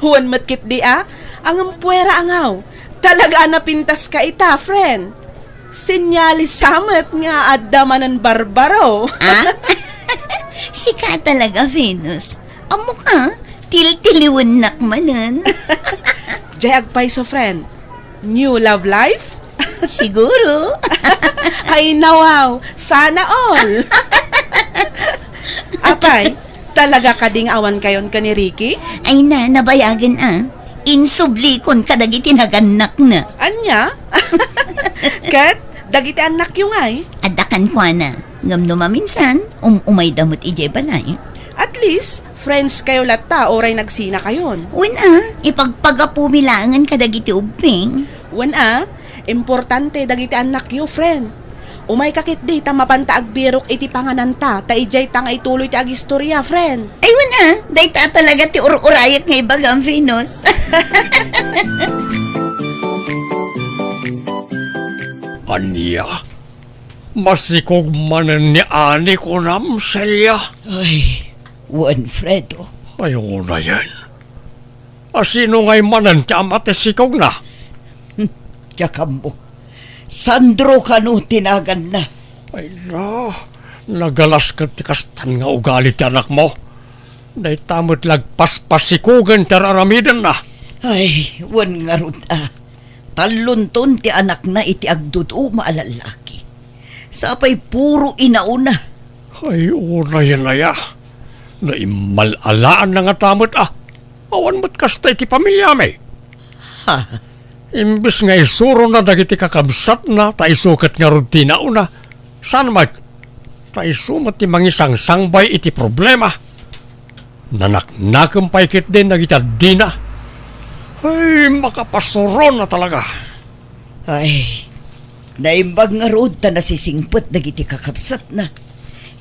Wen met ketdi, ah. Ngem puera a ngaw. Talaga a napintaska ita, friend. Senyales sa met nga adda manen barbaro. Ah? Sika talaga, Venus. Ammoka, tiltiliwennak manen. Diay agpayso, friend. New love life? Siguro. Ay, nawaw. Sana all. Apay, talaga kadi nga awankayon ken ni Ricky? Ay na, nabayagen, ah. Insublikon kadagiti nagannakna. Ania? Ket dagiti annakyo ngay? Adda kenkuana. Ngem no maminsan, um-umayda met idiay balay. At least, friends kayo latta uray nagsinakayon. Wen a, ipagpagapumi laengen kadagiti ubbing. Wen a, importante dagiti annakyo, friend. Umayka ketdi ta mapanta agbirok iti pangananta ta idiayta nga ituloy ti agistoria, friend. Ay, wen a, dayta talaga ti ur-urayek nga ibagam, Venus. Ania? Masikog manen ni Ani kunam, Celia? Ay, wen, Fredo. Ay, unayen. A sino ngay manen ti ama ti sikogna? Hmm, diak ammo. Sandro kano ti naganna. Ay na, nagalas ket ti kastan nga ugali ti anakmo. Dayta met la agpaspasikogen ti ar-aramidenna. Ay, wen ngarud a. Tallonton ti anakna iti agduduma a lallaki. Sapay puro inauna. Ay, unayen aya. Naimmal-alaanna ngata met a. Awan met kasta iti pamiliami. Ha? Imbes nga isurona dagiti kakabsatna ta isu ket ngarud ti nauna, saan met? Ta isu met ti mangisangsangbay iti problema. Nanaknakem pay ketdin dagiti addina. Ay, makapasurona talaga. Ay, naimbag ngarud ta nasisingpet dagiti kakabsatna.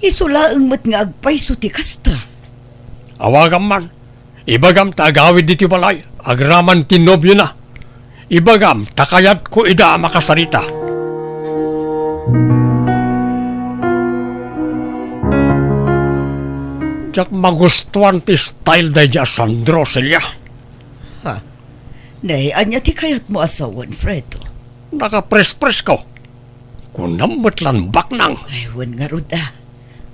Isu laeng met nga agpayso ti kasta. Awagam man. Ibagam ta agawid ditoy balay agraman ti nobiona. Ibagam ta kayatko ida a makasarita. Diak magustuan ti style daydi a Sandro, Celia. Ha? Nay, ania ti kayatmo a sawen, Fredo? Nakaprespresko. Kunam met lan baknang. Ay, wen ngarud a.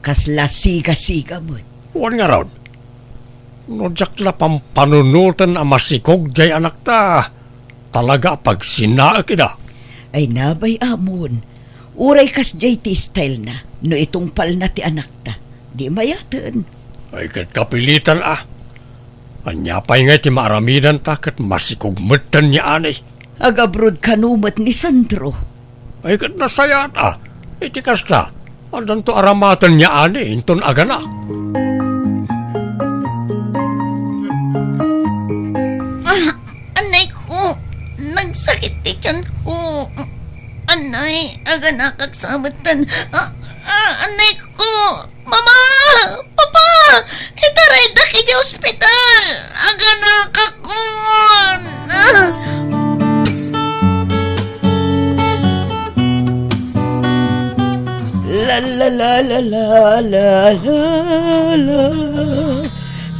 Kasla siga-siga met. Wen ngarud. No diak la pampanunoten a masikog diay anakta, talaga a pagsinaek ida. Ay, nabay amon. Uray kasdiay ti stylena, no itungpalna ti anakta, di mayaten. Ay, ket kapilitan a. Ania pay ngay ti maaramidanta ket masikog metten ni Ani? Agabroad kano met ni Sandro. Ay, ket nasayaat a. Iti kasta, addanto aramaten ni Ani inton aganak. Ah, anay ko, nagsakit ti tiyan ko. Anay, aganakak sa metten. Ah, ah, anay ko. Mama! Papa! Itaraydak idiay ospital! Aganakakon! La, la, la.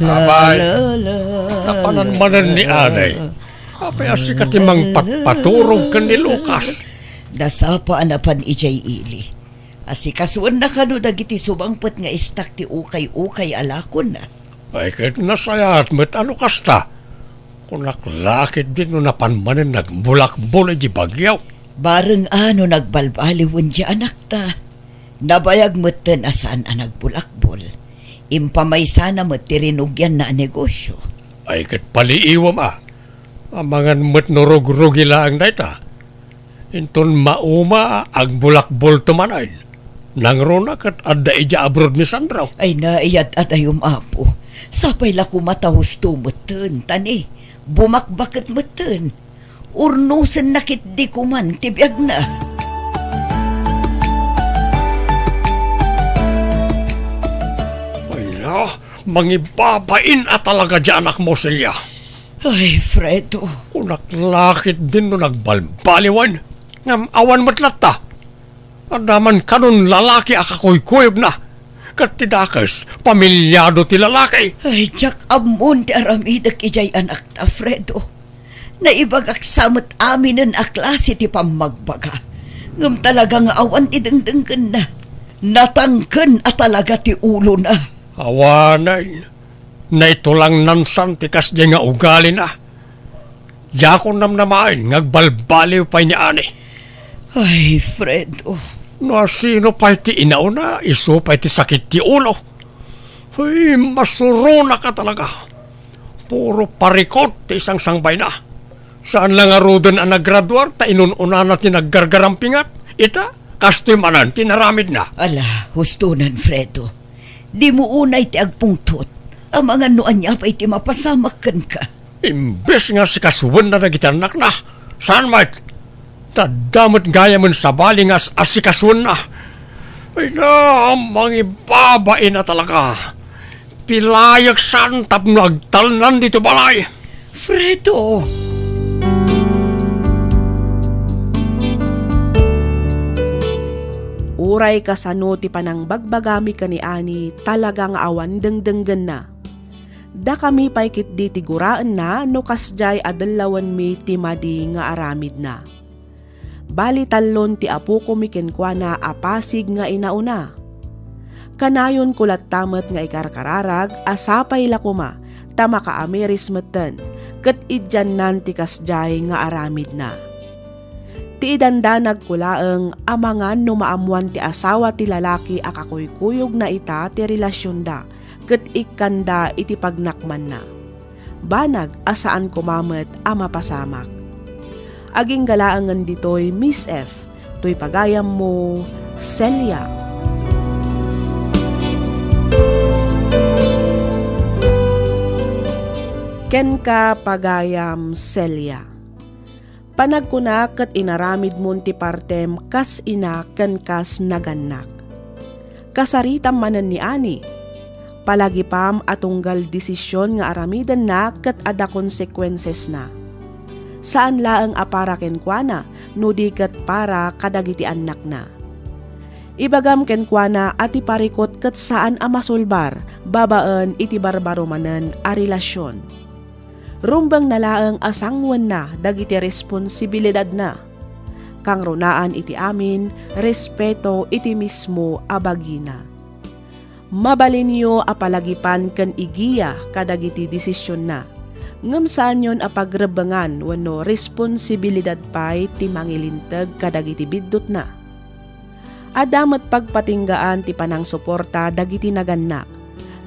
Abay, la, la, napanan manen ni Anay. Apay a sika ti mangpatpaturog ken ni Lucas? Dasapa a napan idiay ili. Asikasuenna kano dagiti sumangpet nga istak ti ukay-ukay a lakonna. Ay, ket nasayaat met a no kasta. Kunak la ketdi no napan manen nagbulakbol iti bagyo. Bareng a no nagbalbaliwen ti anakta. Nabayag metten a saan a nagbulakbol. Impamaysana met ti rinugianna a negosio. Ay, ket paliiwem a. Amangan met no rugrugi laeng dayta. Inton mauma, agbulakbolto manen. Nangruna ket adda idiay abroad ni Sandro. Ay, naiyat-atayom, Apo. Sapay la koma ta husto metten, ta ni, bumakbaket metten. Urnosenna ketdi koman ti biagna. Ay na, mangibabain a talaga di anakmo, Celia. Ay, Fredo. Kunak la ketdin no nagbalbaliwen. Ngem awan met latta. Adda man kanon lalaki a kakuykuyogna. Ket ti dakes, pamilyado ti lalaki. Ay, diak ammon ti aramidek idiay anakta, Fredo. Naibagak sa met aminen a klase ti pammagbaga. Ngem talaga nga awan ti dengdenggenna. Natangken a talaga ti ulona. Awanen, naitulangnan san ti kasdiay nga ugalina. Diakon namnamaen nga agbalbaliw pay ni Ani. Ay, Fredo. No asino pay ti inauna, isu pay ti sakit ti ulo. Ay, masuronak a talaga. Puro parikot ti sangsangbayna. Saan la ngaruden a nagraduar ta inun-unana ti naggargarampingat. Ita, kastoy manen ti naramidna. Ala, hustonan, Fredo. Dimo unay ti agpungtot. Amangan no ania pay ti mapasamak kenka. Imbes nga asikasuenna dagiti annakna, saan met? Adda met gayamen sabali nga as-, asikasuenna. Ay na, mangibabain a talaga. Pilayek san tapno agtalnan dito balay. Fredo! Uray kasano ti panangbagbagami ken ni Ani, talaga nga awan dengdenggenna. Dakami pay ketdi ti guraenna no kasdiay a dellawenmi ti madi nga aramidna. Bali, tallon ti apokomi kenkuana a pasig nga inauna. Kanayonko latta met nga ikarkararag a sapay la koma ta makaamiris metten ket idiannan ti kasdiay nga aramidna. Ti idandanagko laeng amangan no maammoan ti asawa ti lalaki a kakuykuyogna ita ti relasionda ket ikkanda iti pagnakmanna. Banag a saan koma met a mapasamak. Agingga laengen ditoy, Miss F, toy pagayammo, Celia. Kenka, pagayam Celia. Panagkuna ket inaramidmon ti partem kas ina ken kas nagannak. Kasaritam manen ni Ani. Palagipam a tunggal desisyon nga aramidenna ket adda konsekuensesna. Saan laeng a para kenkuana, no di ket para kadagiti annakna. Ibagam kenkuana a ti parikot ket saan a masulbar babaen iti barbaro manen a relasion. Rumbengna laeng a sangoenna dagiti responsibilidadna. Kangrunaan iti amin, respeto iti mismo a bagina. Mabalinyo a palagipan ken igiya kadagiti desisionna, ngem saanyon a pagrebbengan wenno responsibilidad pay ti mangilinteg kadagiti biddutna. Adda met pagpatinggaan ti panangsuporta dagiti nagannak.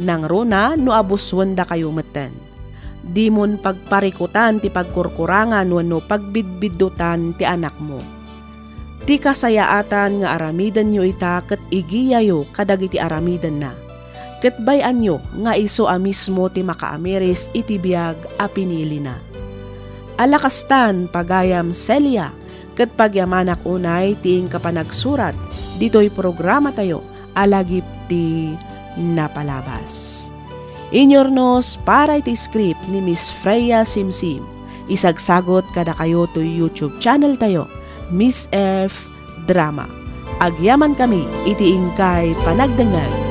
Nangruna no abusuendakayo metten. Dimon pagparikutan ti pagkurkurangan wenno pagbidbiddutan ti anakmo. Ti kasayaatan nga aramidenyo ita ket igiyayo kadagiti aramidenna. Ket bay-anyo nga isu a mismo ti makaamiris iti biag a pinilina. Ala kastan, pagayam Celia, ket pagyamanak unay ti inka panagsurat ditoy programatayo a Lagip ti Napalabas. Inyurnos para iti script ni Miss Freya Simsim. Isagsagot kadakayo toy YouTube channel tayo, Miss F Drama. Agyamankami iti inkay panagdengngeg.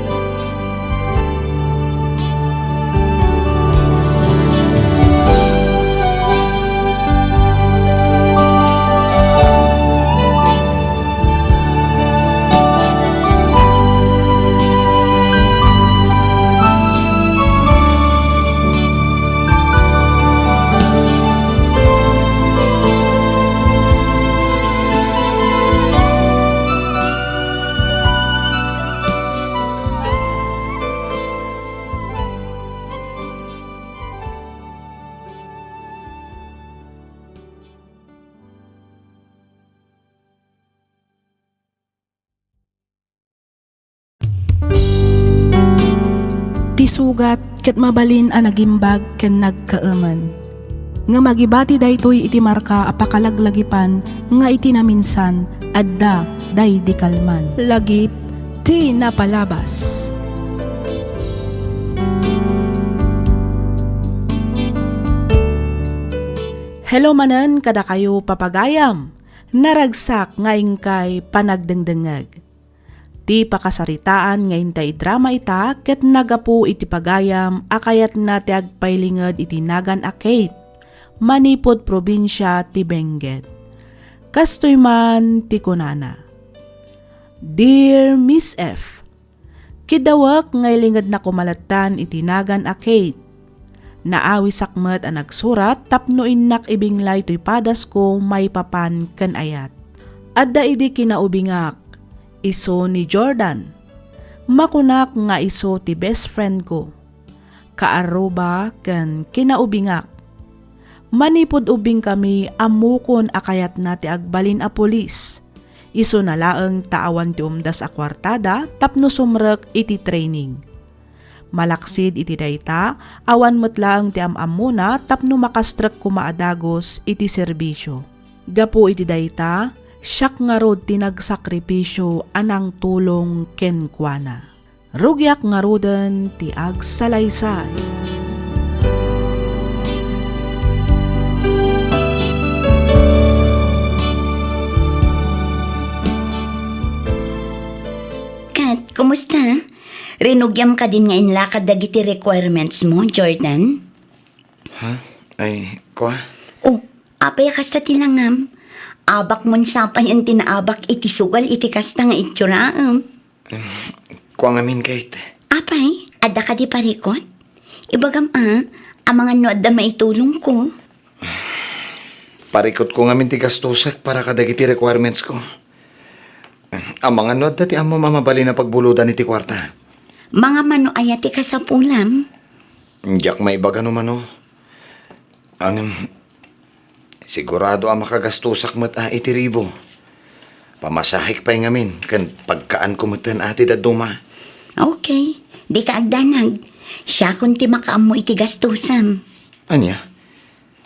Ugat ket mabalin a nagimbag ken nagkaemen. Ngem agibati daytoy iti marka a pakalaglagipan nga iti naminsan adda daydi kalman. Lagip ti napalabas. Hello manen kadakayo, papagayam! Naragsak nga inkay panagdengdengngeg. Ti pakasaritaan nga intay idrama ita ket naggapu iti pagayam a kayatna ti agpailinged iti nagan a Kate, manipud probinsia ti Benguet. Kastoy man ti kunana, "Dear Miss F, kiddawek nga ilingedna koma lattan iti nagan a Kate. Naawisak met a nagsurat tapno innak ibinglay toy padasko maipapan ken ayat. Adda idi kinaubingak, isu ni Jordan. Makunak nga isu ti best friend ko, kaarruba ken kinaubingak. Manipud ubingkami, ammokon a kayatna ti agbalin a pulis. Isuna laeng ta awan ti umdas a kuartada tapno sumrek iti training. Malaksid iti dayta, awan met laeng ti am-ammona tapno makastrek koma a dagus iti serbisio. Gapu iti dayta, siak ngarud ti nagsakripisio a nangtulong kenkuana. Rugiak ngaruden ti agsalaysay." Kat, kumusta? Rinugiam kadin nga inlakad dagiti requirements mo, Jordan? Ha? Ay, kua? Oh, apay a kasta ti langam? Abak mon sapayen ti naabak iti sugal iti kasta nga itsura'em. Em, kua ngamin, Kate. Apay, adda kadi parikut? Ibagam a, amangan no adda maitulongko. Parikutko ngamin ti gastosek para kadagiti requirements ko. Amangan no adda ti ammom a mabalin a pagbulodan iti kuarta. Mangam no aya ti kasapulam? Diak maibaga no mano. Ngem, sigurado a makagastosak met a iti ribu. Pamasahek pay ngamin ken pagkaanko metten a ti dadduma. Okay, dika agdanag. Siakon ti makaammo iti gastosam. Ania?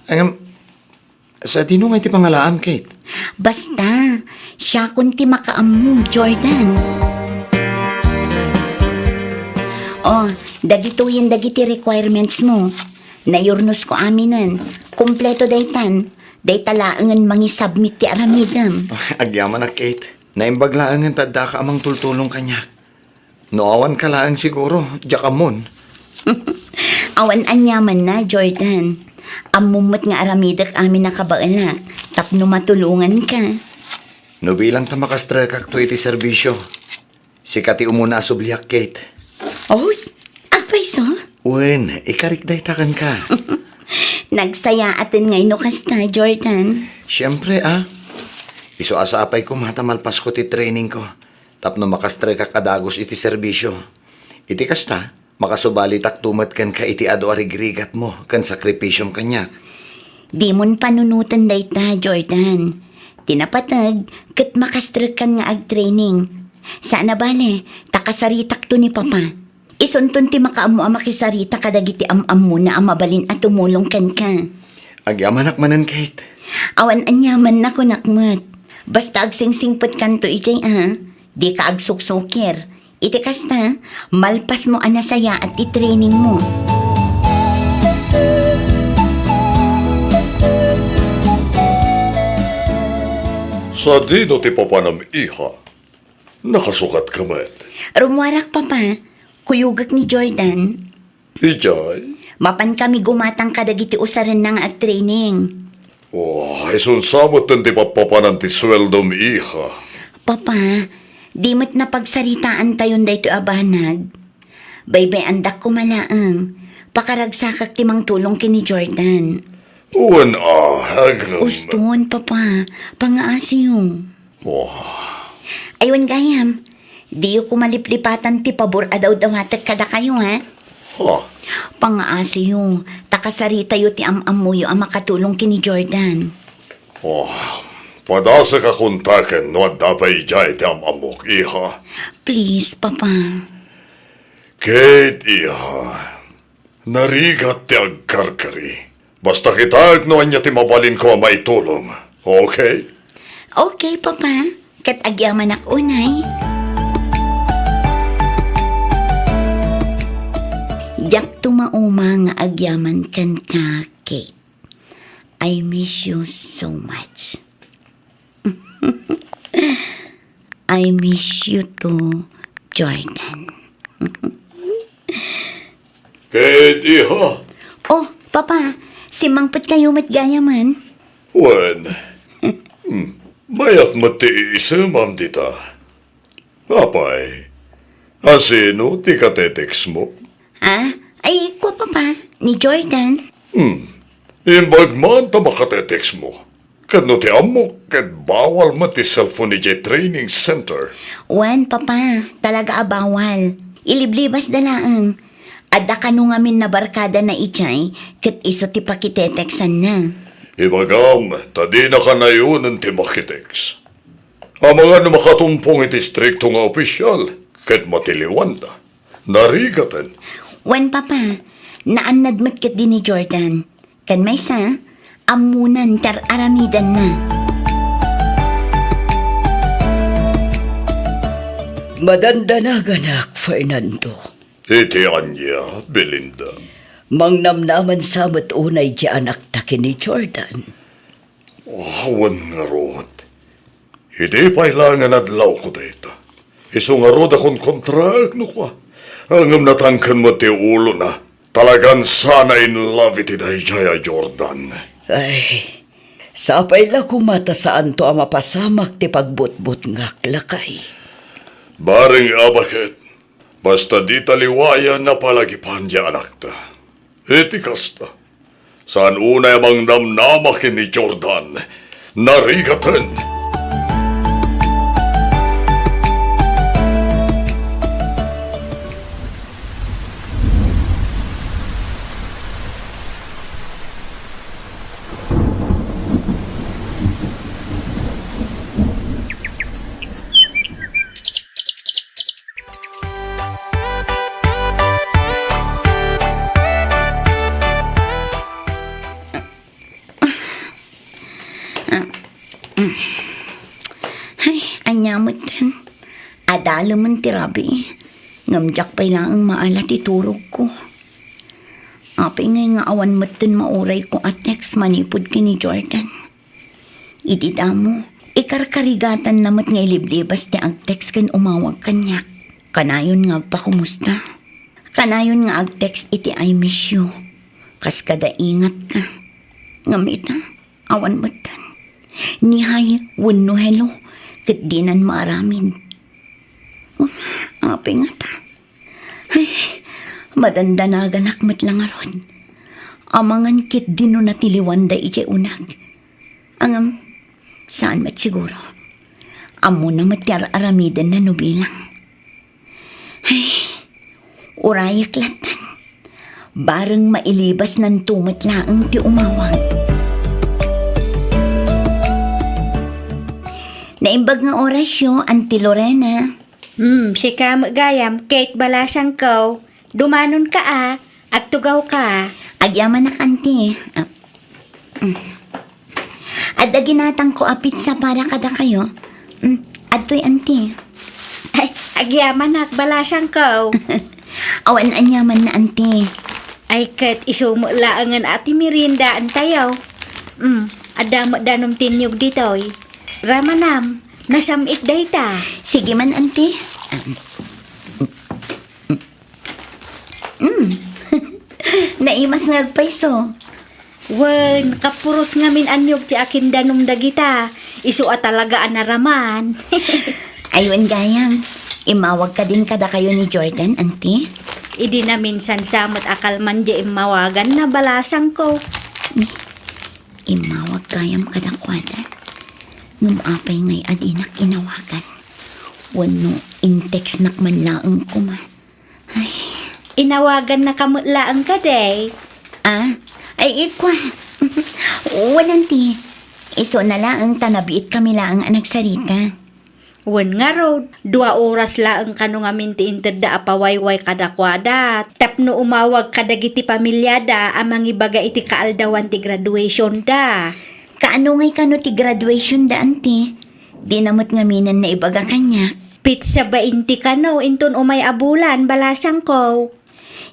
Ngem, sadino nga iti pangalaam, Kate? Basta, siakon ti makaammo, Jordan. Oh, dagitoyen dagiti requirements mo. Nayurnosko aminen. Kompleto daytan. Dayta laengen mangisubmit ti aramidem. Agyamanak, Kate. Naimbag laengen ta addaka a mangtultulong kaniak. No awanka laeng siguro, diak ammon. Awan aniamanna, Jordan. Ammom met nga aramidek amin a kabaelak tapno matulonganka. No bilang ta makastrekak to iti serbisio, sika ti umuna a subliak, Kate. Os, agpayso? Wen, ikarik dayta kenka. Nagsayaaten ngay no kasta, Jordan. Siempre, a. Isu a sapay koma ta malpasko ti training ko tapno makastrekak a dagus iti serbisio. Iti kasta, makasubalitakto met kenka iti adu a rigrigatmo ken sakripisiom kaniak. Dimon panunoten dayta, Jordan. Ti napateg, ket makastrekkan nga agtraining. Saan a bale, ta kasaritakto ni Papa. Isunton ti makaammo a makisarita kadagiti am-ammona a mabalin a tumulong kenka. Agyamanak manen, Kate. Awan aniamanna, kunak met. Basta agsingsingpetkanto idiay a, dika agsuksukir. Iti kasta, malpasmo a nasayaat ti training mo. Sadino ti papanam, iha? Nakasukatka met? Rummuarak, Papa. Kuyogek ni Jordan. Idiay? Mapan kami gumatang kadagiti usarenna nga agtraining. Oh, isunsa metten ti pappapanan ti sueldom, iha? Papa, di met napagsaritaantayon daytoy a banag. Baybay-andak koma laeng. Pakaragsakak ti mangtulong ken ni Jordan. Wen a, agem. Uston, Papa. Pangaasiyo. Oh. Ay, wen gayam, diyo koma liplipatan ti pabor a dawdawatek kadakayo, ha? Ha? Pangaasiyo, ta kasaritayo ti am-ammoyo a makatulong ken ni Jordan. Oh, padasek a kontaken no adda pay idiay ti am-ammok, iha. Please, Papa. Kate, iha, narigat ti agkarkari. Basta kitaek no ania ti mabalinko a maitulong. Okay? Okay, Papa. Ket agyamanak unay. Diak tumauma nga agyaman kenka, Kate. I miss you so much. I miss you too, Jordan. Kate, iha. Oh, Papa, simmangpet kayo met gayamen. Wen, hmm, mayat met ti iisemam dita. Apay, asino ti katetext mo? Ah, ay, kua, Papa, ni Jordan. Hmm, imbag man ta makatetext mo. Ket no ti ammok, ket bawal met ti cellphone idiay training center. Wen, Papa, talaga a bawal. Iliblibasda laeng. Adda kano ngamin nabarkadana idiay, ket isu ti pakiteteksanna. Ibagam, ta dina kanayonen ti makitext. Amangan no makatumpong iti istrikto nga opisial, ket matiliwanda. Narigaten. Wen, Papa, naannad met ketdi ni Jordan. Ken maysa, ammonan ti ar-aramidenna. Madandanaganak, Fernando. Iti ania, Belinda? Mangnamnaman sa met unay ti anakta ken ni Jordan. Awan ngarud. Idi pay laeng nga nadlawko dayta, isu ngarud a konkontraek no kua. Ngem natangken met ti ulona. Talagan sana in love iti daydiay a Jordan. Ay, sapay la koma ta saanto a mapasamak ti pagbutbutngak, lakay. Bareng a baket, basta dita liwayan a palagipan ti anakta. Iti kasta, saan unay a mangnamnama ken ni Jordan. Narigaten. Ay, ania metten? Adalemen ti rabii, ngem diak pay laeng maala ti turogko. Apay ngay nga awan metten maurayko a text manipud ken ni Jordan? Idi damo, ikarkarigatanna met nga iliblibas ti agtext ken umawag kaniak. Kanayon nga agpakumusta. Kanayon nga agtext iti "I miss you." Kas kada "Ingat ka." Ngem ita, awan metten. Ni hi wenno hello, ket dinan maaramid. Apay ngata? Ay, madandanaganak met la ngarud. Amangan ketdi no natiliwanda idiay uneg. Ngem, saan met siguro. Ammona met ti ar-aramidenna no bilang. Ay, urayek lattan. Bareng mailibasnanto met laeng ti umawag. Naimbag nga orasyo, Auntie Lorena. Hmm, sika met gayam, Kate balasangko. Dumanonka a, agtugawka. Agyamanak, Auntie. Ah, mm. Adda ginatangko a pizza para kadakayo. Mm, adtoy, Auntie. Ay, agyamanak, balasangko. Awan aniamanna, Auntie. Ay, ket isu met laengen a ti meriendaentayo. Mm, adda met danum ti niyog ditoy. Ramanam, nasam-it dayta. Sige man, Auntie. Mm. Naimas nga agpayso. Wen, kapuros ngamin a niyog ti akindanum dagita. Isu a talaga a naraman. Ay, wen gayam. Immawag kadin kadakayo ni Jordan, Auntie? Idi naminsan sa met a kalman diay immawaganna, balasangko. Immawag gayam kadakuada. Ngem apay ngay a dinak inawagan? Wenno intextnak man laeng koma? Ay. Inawagannaka met laeng kadi? Ah? Ay, ikua. Wen, Auntie. Isuna laeng ta nabiitkami laeng a nagsarita. Wen ngarud, dua oras laeng kano ngamin ti intedda a pawayway kadakuada tapno umawag kadagiti pamiliada a mangibaga iti kaaldawan ti graduationda. Kaano ngay kano ti graduationda, anti? Dina met ngaminen naibaga kaniak. Petsa bainte kano inton umay a bulan, balasangko.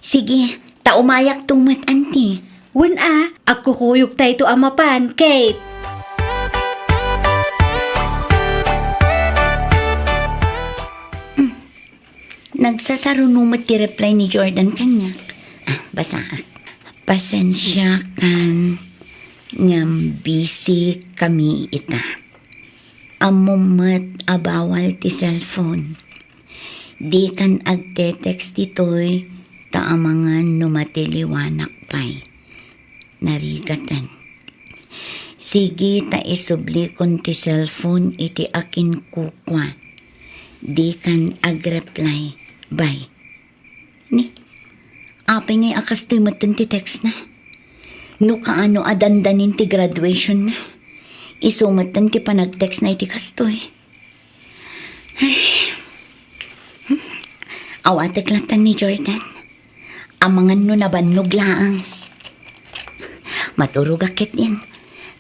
Sige, ta umayakto met, anti. Wen a, agkukuyogtayto a mapan, Kate. Hmm. Nagsasaruno met ti reply ni Jordan kaniak. Ah, basaak. Pasensiakan ngem busy kami ita. Ammom met a bawal ti cellphone. Dikan agte-text ditoy ta amangan no matiliwanak pay. Narigaten. Sige ta isublikon ti cellphone iti akinkukua. Dikan agreply. Bye. Ni, apay ngay a kastoy metten ti textna? No kaano a dandanin ti graduationna, isu metten ti panagtextna iti kastoy. Ay. Hmm. Awatek latta ni Jordan. Amangan no nabannog laeng. Maturogak ketdin.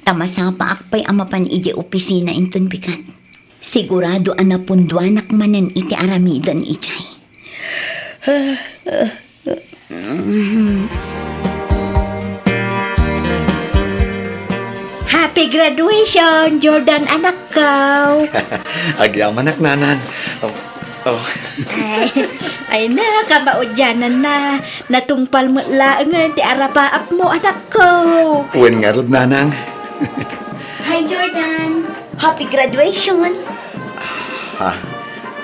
Ta masapaak pay a mapan idiay opisina inton bigat. Sigurado a napunduanak manen iti aramiden idiay. Happy graduation, Jordan, anakko! Agyamanak, nanang. Oh, oh. Ay, ay na, kamaudiananna. Natungpal met laengen ti arapaapmo, anakko. Wen ngarud, nanang. Hi, Jordan. Happy graduation. Ha?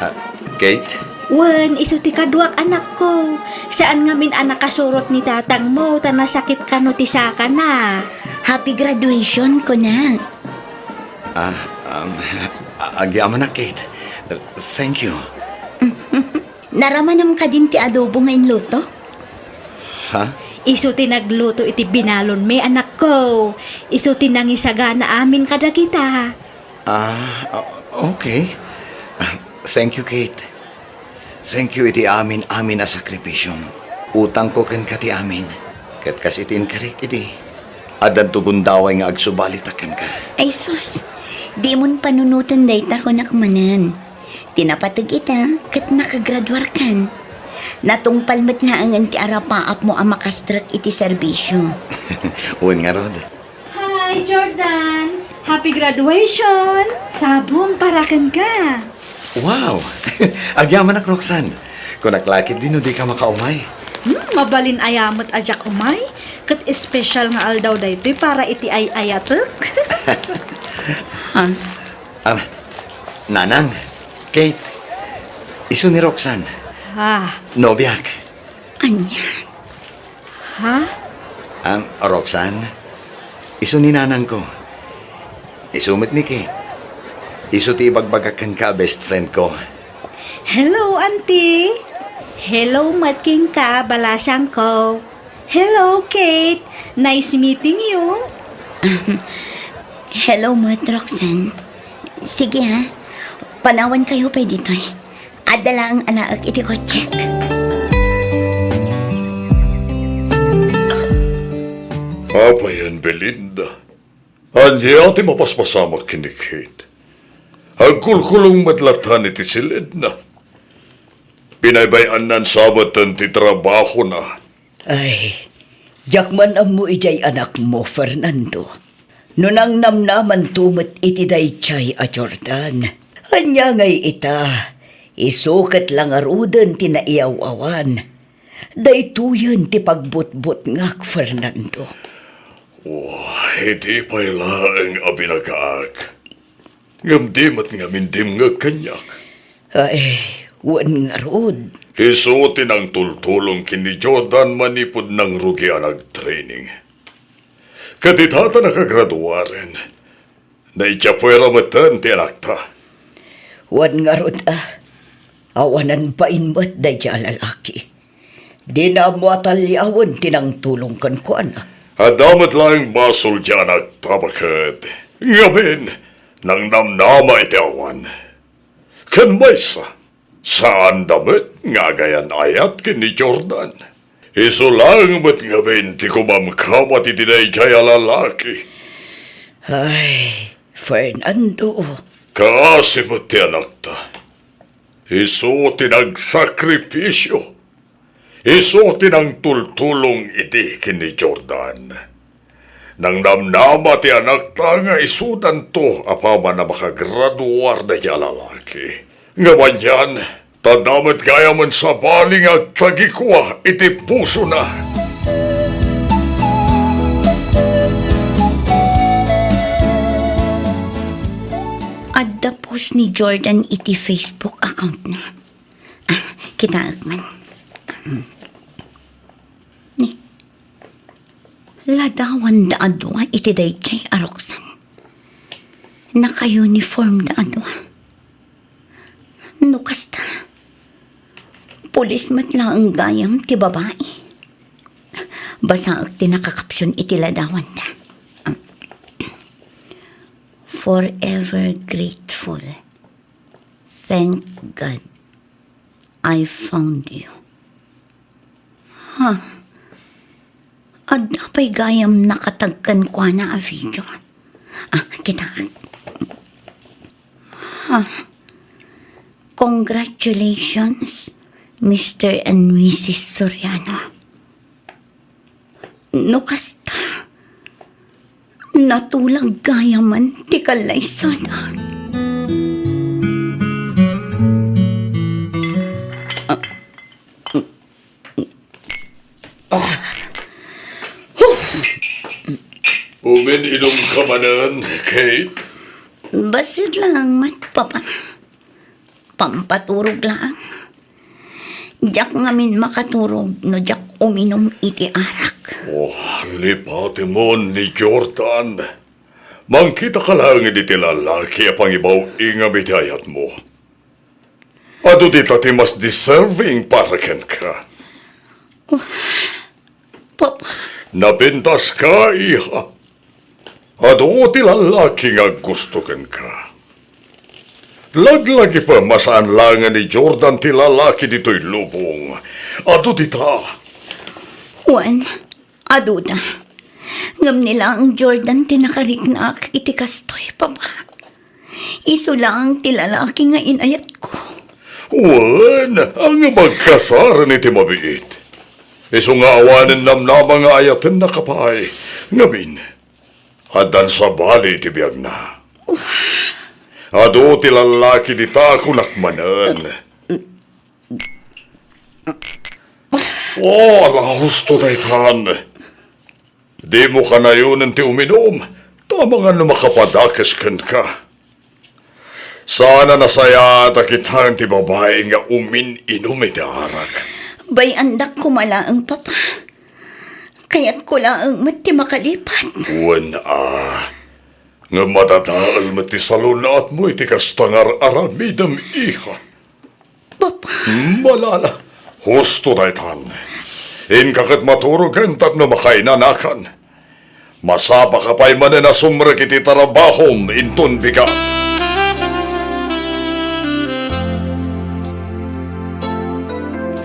Ah, Kate? Wen, isu ti kaduak, anakko. Saan ngamin a nakasurot ni tatangmo ta nasakit kano ti sakana. Happy graduation, kunak. Ah, um, a-, agyamanak, Kate. Thank you. Naramanem kadin ti adobo nga inluto? Ha? Isu ti nagluto iti binalonmi, anakko. Isu ti nangisagana amin kadagita. Ah, o-, okay. Ah, thank you, Kate. Thank you iti amin-amin a sakripisiom. Utangko kenka ti amin. Ket kas iti inkarik idi, addanto gundaway nga agsubalitak kenka. Ay sus, dimon panunoten dayta, kunak manen. Ti napateg ita, ket nakagraduarkan. Natungpal met laengen ti arapaapmo a makastrek iti serbisio. Wen ngarud. Hi, Jordan! Happy graduation! Sabong para kenka! Wow! Agyamanak, Roxanne. Kunak la ketdi no dika makaumay. Hmm, mabalin aya met a diak umay. Ket espesyal nga aldaw daytoy para iti ay-ayatek. Ha? Ah, Nanang, Kate, isu ni Roxanne. Ah. Nobiak. Ania? Ha? Am, Roxanne, isu ni nanangko. Isu met ni Kate. Isu ti ibagbagak kenka a best friend ko. Hello, Auntie. Hello, met kenka, balasangko. Hello, Kate. Nice meeting you. Hello, met, Roxanne. Sige, ha. Panawan kayo pay ditoy. Adda laeng alaek iti kotsek. Apayen, Belinda. Ania ti mapaspasamak ken ni Kate? Agkulkulong met latta iti siledna. Binaybay-annan sa metten ti trabahona. Ay, diak man ammo idiay anakmo, Fernando. No nangnamnamanto met iti daydiay a Jordan, ania ngay ita, isu ket la ngaruden ti naiyaw-awan. Daytoyen ti pagbutbutngak, Fernando. Oh, idi pay laeng a binagaak. Ngem di met ngamin dimngeg kaniak. Ay, wen ngarud. Isu ti nangtultulong ken ni Jordan manipud nangrugi a nagtraining. Ket ita ta nakagraduaren, naidiay puera metten ti anakta. Wen ngarud a, awanan bain met daydiay a lalaki. Dina ammo a taliawen ti nangtulong kenkuana. Adda met laeng basol ti anakta baket. Ngamin, nangnamnama iti awan. Ken maysa, saanda met nga agayan-ayat ken ni Jordan. Isu laeng met ngamin ti kumamkabat iti daydiay a lalaki. Ay, Fernando. Kaasi met ti anakta. Isu ti nagsakripisio. Isu ti nangtultulong idi ken ni Jordan. Nangnamnama ti anakta nga isudanto apaman a makagraduar daydiay a lalaki. Ngem anian, ta adda met gayamen sabali nga agtagikua iti pusona. Adda post ni Jordan iti Facebook account-na. Ah, kitaek man. Ni, ladawanda a dua iti daydiay a Roxanne. Naka-uniformda a dua. No kasta, pulis met laeng gayam ti babai. Basaek ti nakakapsion iti ladawanda. Forever grateful. Thank God I found you. Ha? Adda pay gayam nakatag kenkuana a video. Ah, kitaek. Ha? Congratulations, Mister and Missus Soriano. No kasta, natulag gayamen ti kallaysada. Ah, ah. Umin-inumka manen, Kate? Bassit laeng met, Papa. Pampaturog laeng. Diak ngamin makaturog no diak uminum iti arak. Oh, lipatemon ni Jordan. Mangkitaka laeng idi ti lalaki a pangibaw-ingam iti ayatmo. Adu dita ti mas deserving para kenka. Oh, Papa. Napintaska, iha. Adu ti lalaki nga aggusto kenka. Laglagipem a saan laengen ni Jordan ti lalaki ditoy lubong. Adu dita. Wen, aduda. Ngem ni laeng Jordan ti nakariknaak iti kastoy, Papa. Isu laeng ti lalaki nga inayatko. Wen, ngem agkasaren iti mabiit. Isu nga awanen namnama nga ayatennaka pay. Ngamin, addan sabali iti biagna. Adu ti lallaki dita, kunak manen. Oh, ala, husto daytan. Dimo kanayonen ti uminum, ta amangan no makapadakes kenka. Saan a nasayaat a kitaen ti babai nga umin-inum iti arak. Bay-andak koma laeng, Papa. Kayatko laeng met ti makalipat. Wen a, ngem madadael met ti salun-atmo iti kasta nga ar-aramidem, iha. Papa. Malala, husto daytan. Inka ket maturogen tapno makainanakan. Masapaka pay manen a sumrek iti trabahom inton bigat.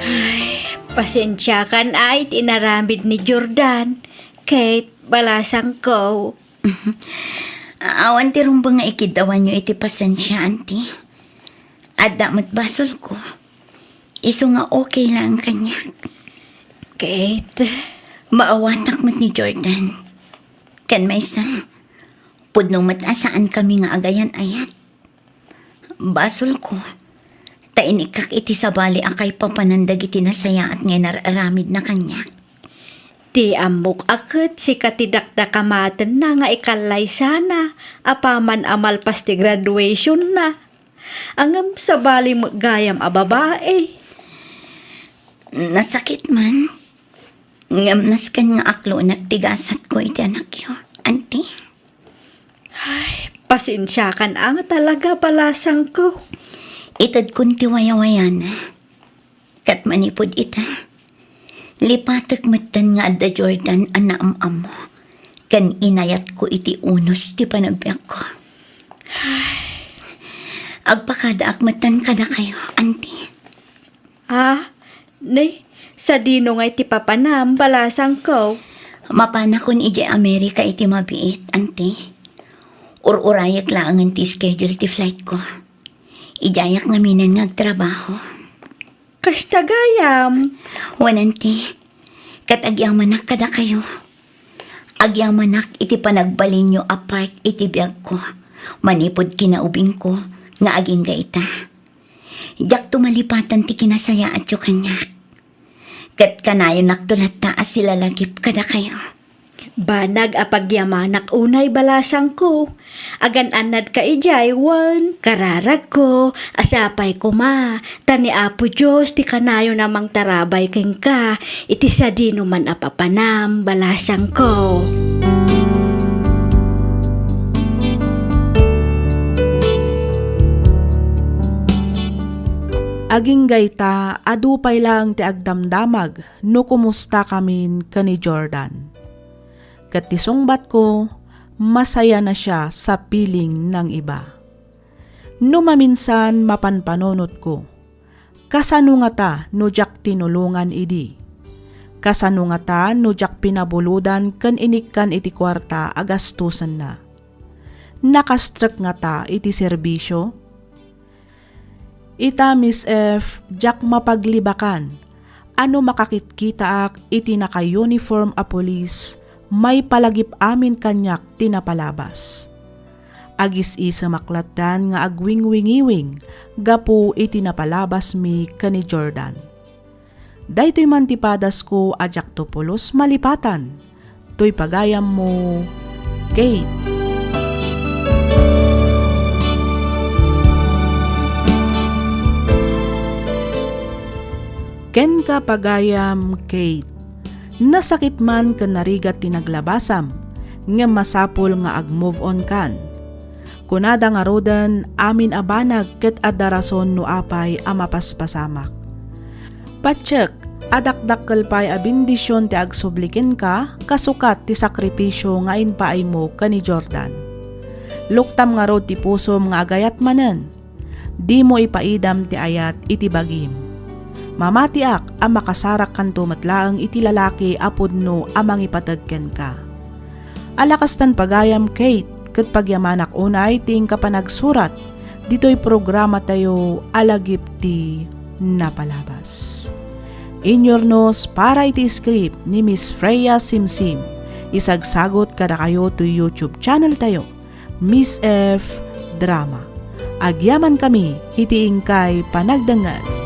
Ay, pasensiakan ay ti inaramid ni Jordan. Kate, balasangko. Awan ti rumbeng nga ikiddawanyo iti pasensia, Auntie. Adda met basolko. Isu nga okay laeng kaniak. Kate. Maawatak met ni Jordan. Ken maysa, pudno met a saankami nga agayan-ayat. Basolko, ta inikkak iti sabali a kaipapanan dagiti nasayaat nga inar-aramidna kaniak. Ti ammok a ket sika ti dakdakamatenna nga ikallaysana apaman a malpas ti graduationna. Ngem sabali met gayam a babai. Nasakit man, ngem nasken nga aklonek ti gasatko iti anakyo, Auntie. Ay, pasensiakan a nga talaga, balasangko. Itedkon ti wayawayana. Ket manipud ita, lipatek metten nga adda Jordan a naam-ammo, ken inayatko iti unos ti panagbiagko. Ay. Agpakadaak metten kadakayo, Auntie. Ah, ne, sadino ngay ti papanam, balasangko? Mapanakon idiay Amerika iti mabiit, Auntie. Ur-urayek laengen ti schedule ti flight ko. Idiayak ngaminen nga agtrabaho. Kasta gayam? Wen, Auntie, ket agyamanak kadakayo. Agyamanak iti panagbalinyo a part iti biagko, manipud kinaubingko nga agingga ita. Diakto malipatan ti kinasayaatyo kaniak. Ket kanayonakto latta a silalagip kadakayo. Banag a pagyamanak unay, balasangko. Agan-annadka idiay wen kararagko a sapay koma, ta ni Apo Dios ti kanayon a mangtarabay kenka iti sadino man a papanam, balasangko. Agingga ita, adu pay laeng ti agdamdamag no kumustakamin ken ni Jordan. Ket ti sungbatko, masayana sia sa piling nang iba. No maminsan, mapanpanunotko, kasano ngata no diak tinulongan idi? Kasano ngata no diak pinabulodan ken inikkan iti kuarta a gastusenna? Nakastrek ngata iti serbisio? Ita, Miss F, diak mapaglibakan a no makakitkitaak iti naka-uniform a pulis, maipalagip amin kaniak ti napalabas. Agis-isemak lattan nga agwingwingiwing gapu iti napalabasmi ken ni Jordan. Daytoy man ti padasko a diakto pulos malipatan. Toy pagayammo, Kate. Kenka, pagayam, Kate. Nasakit man ken narigat ti naglabasam, ngem masapul nga ag-move on kan. Kunada ngaruden, amin a banag ket adda rason no apay a mapaspasamak. Patiek, a dakdakkel pay a bendision ti agsubli kenka, kasukat ti sakripisio nga impaaymo ken ni Jordan. Luktam ngarud ti pusom nga agayat manen. Dimo ipaidam ti ayat iti bagim. Mamatiak a makasarakkanto met laeng iti lalaki a pudno a mangipateg kenka. Ala kastan pagayam, Kate, ket pagyamanak unay ti inka panagsurat ditoy programatayo a Lagip ti Napalabas. Inyurnos para iti script ni Miss Freya Simsim, isagsagut kadakayo toy YouTube channel tayo, Miss F Drama. Agyamankami iti inkay panagdengngeg.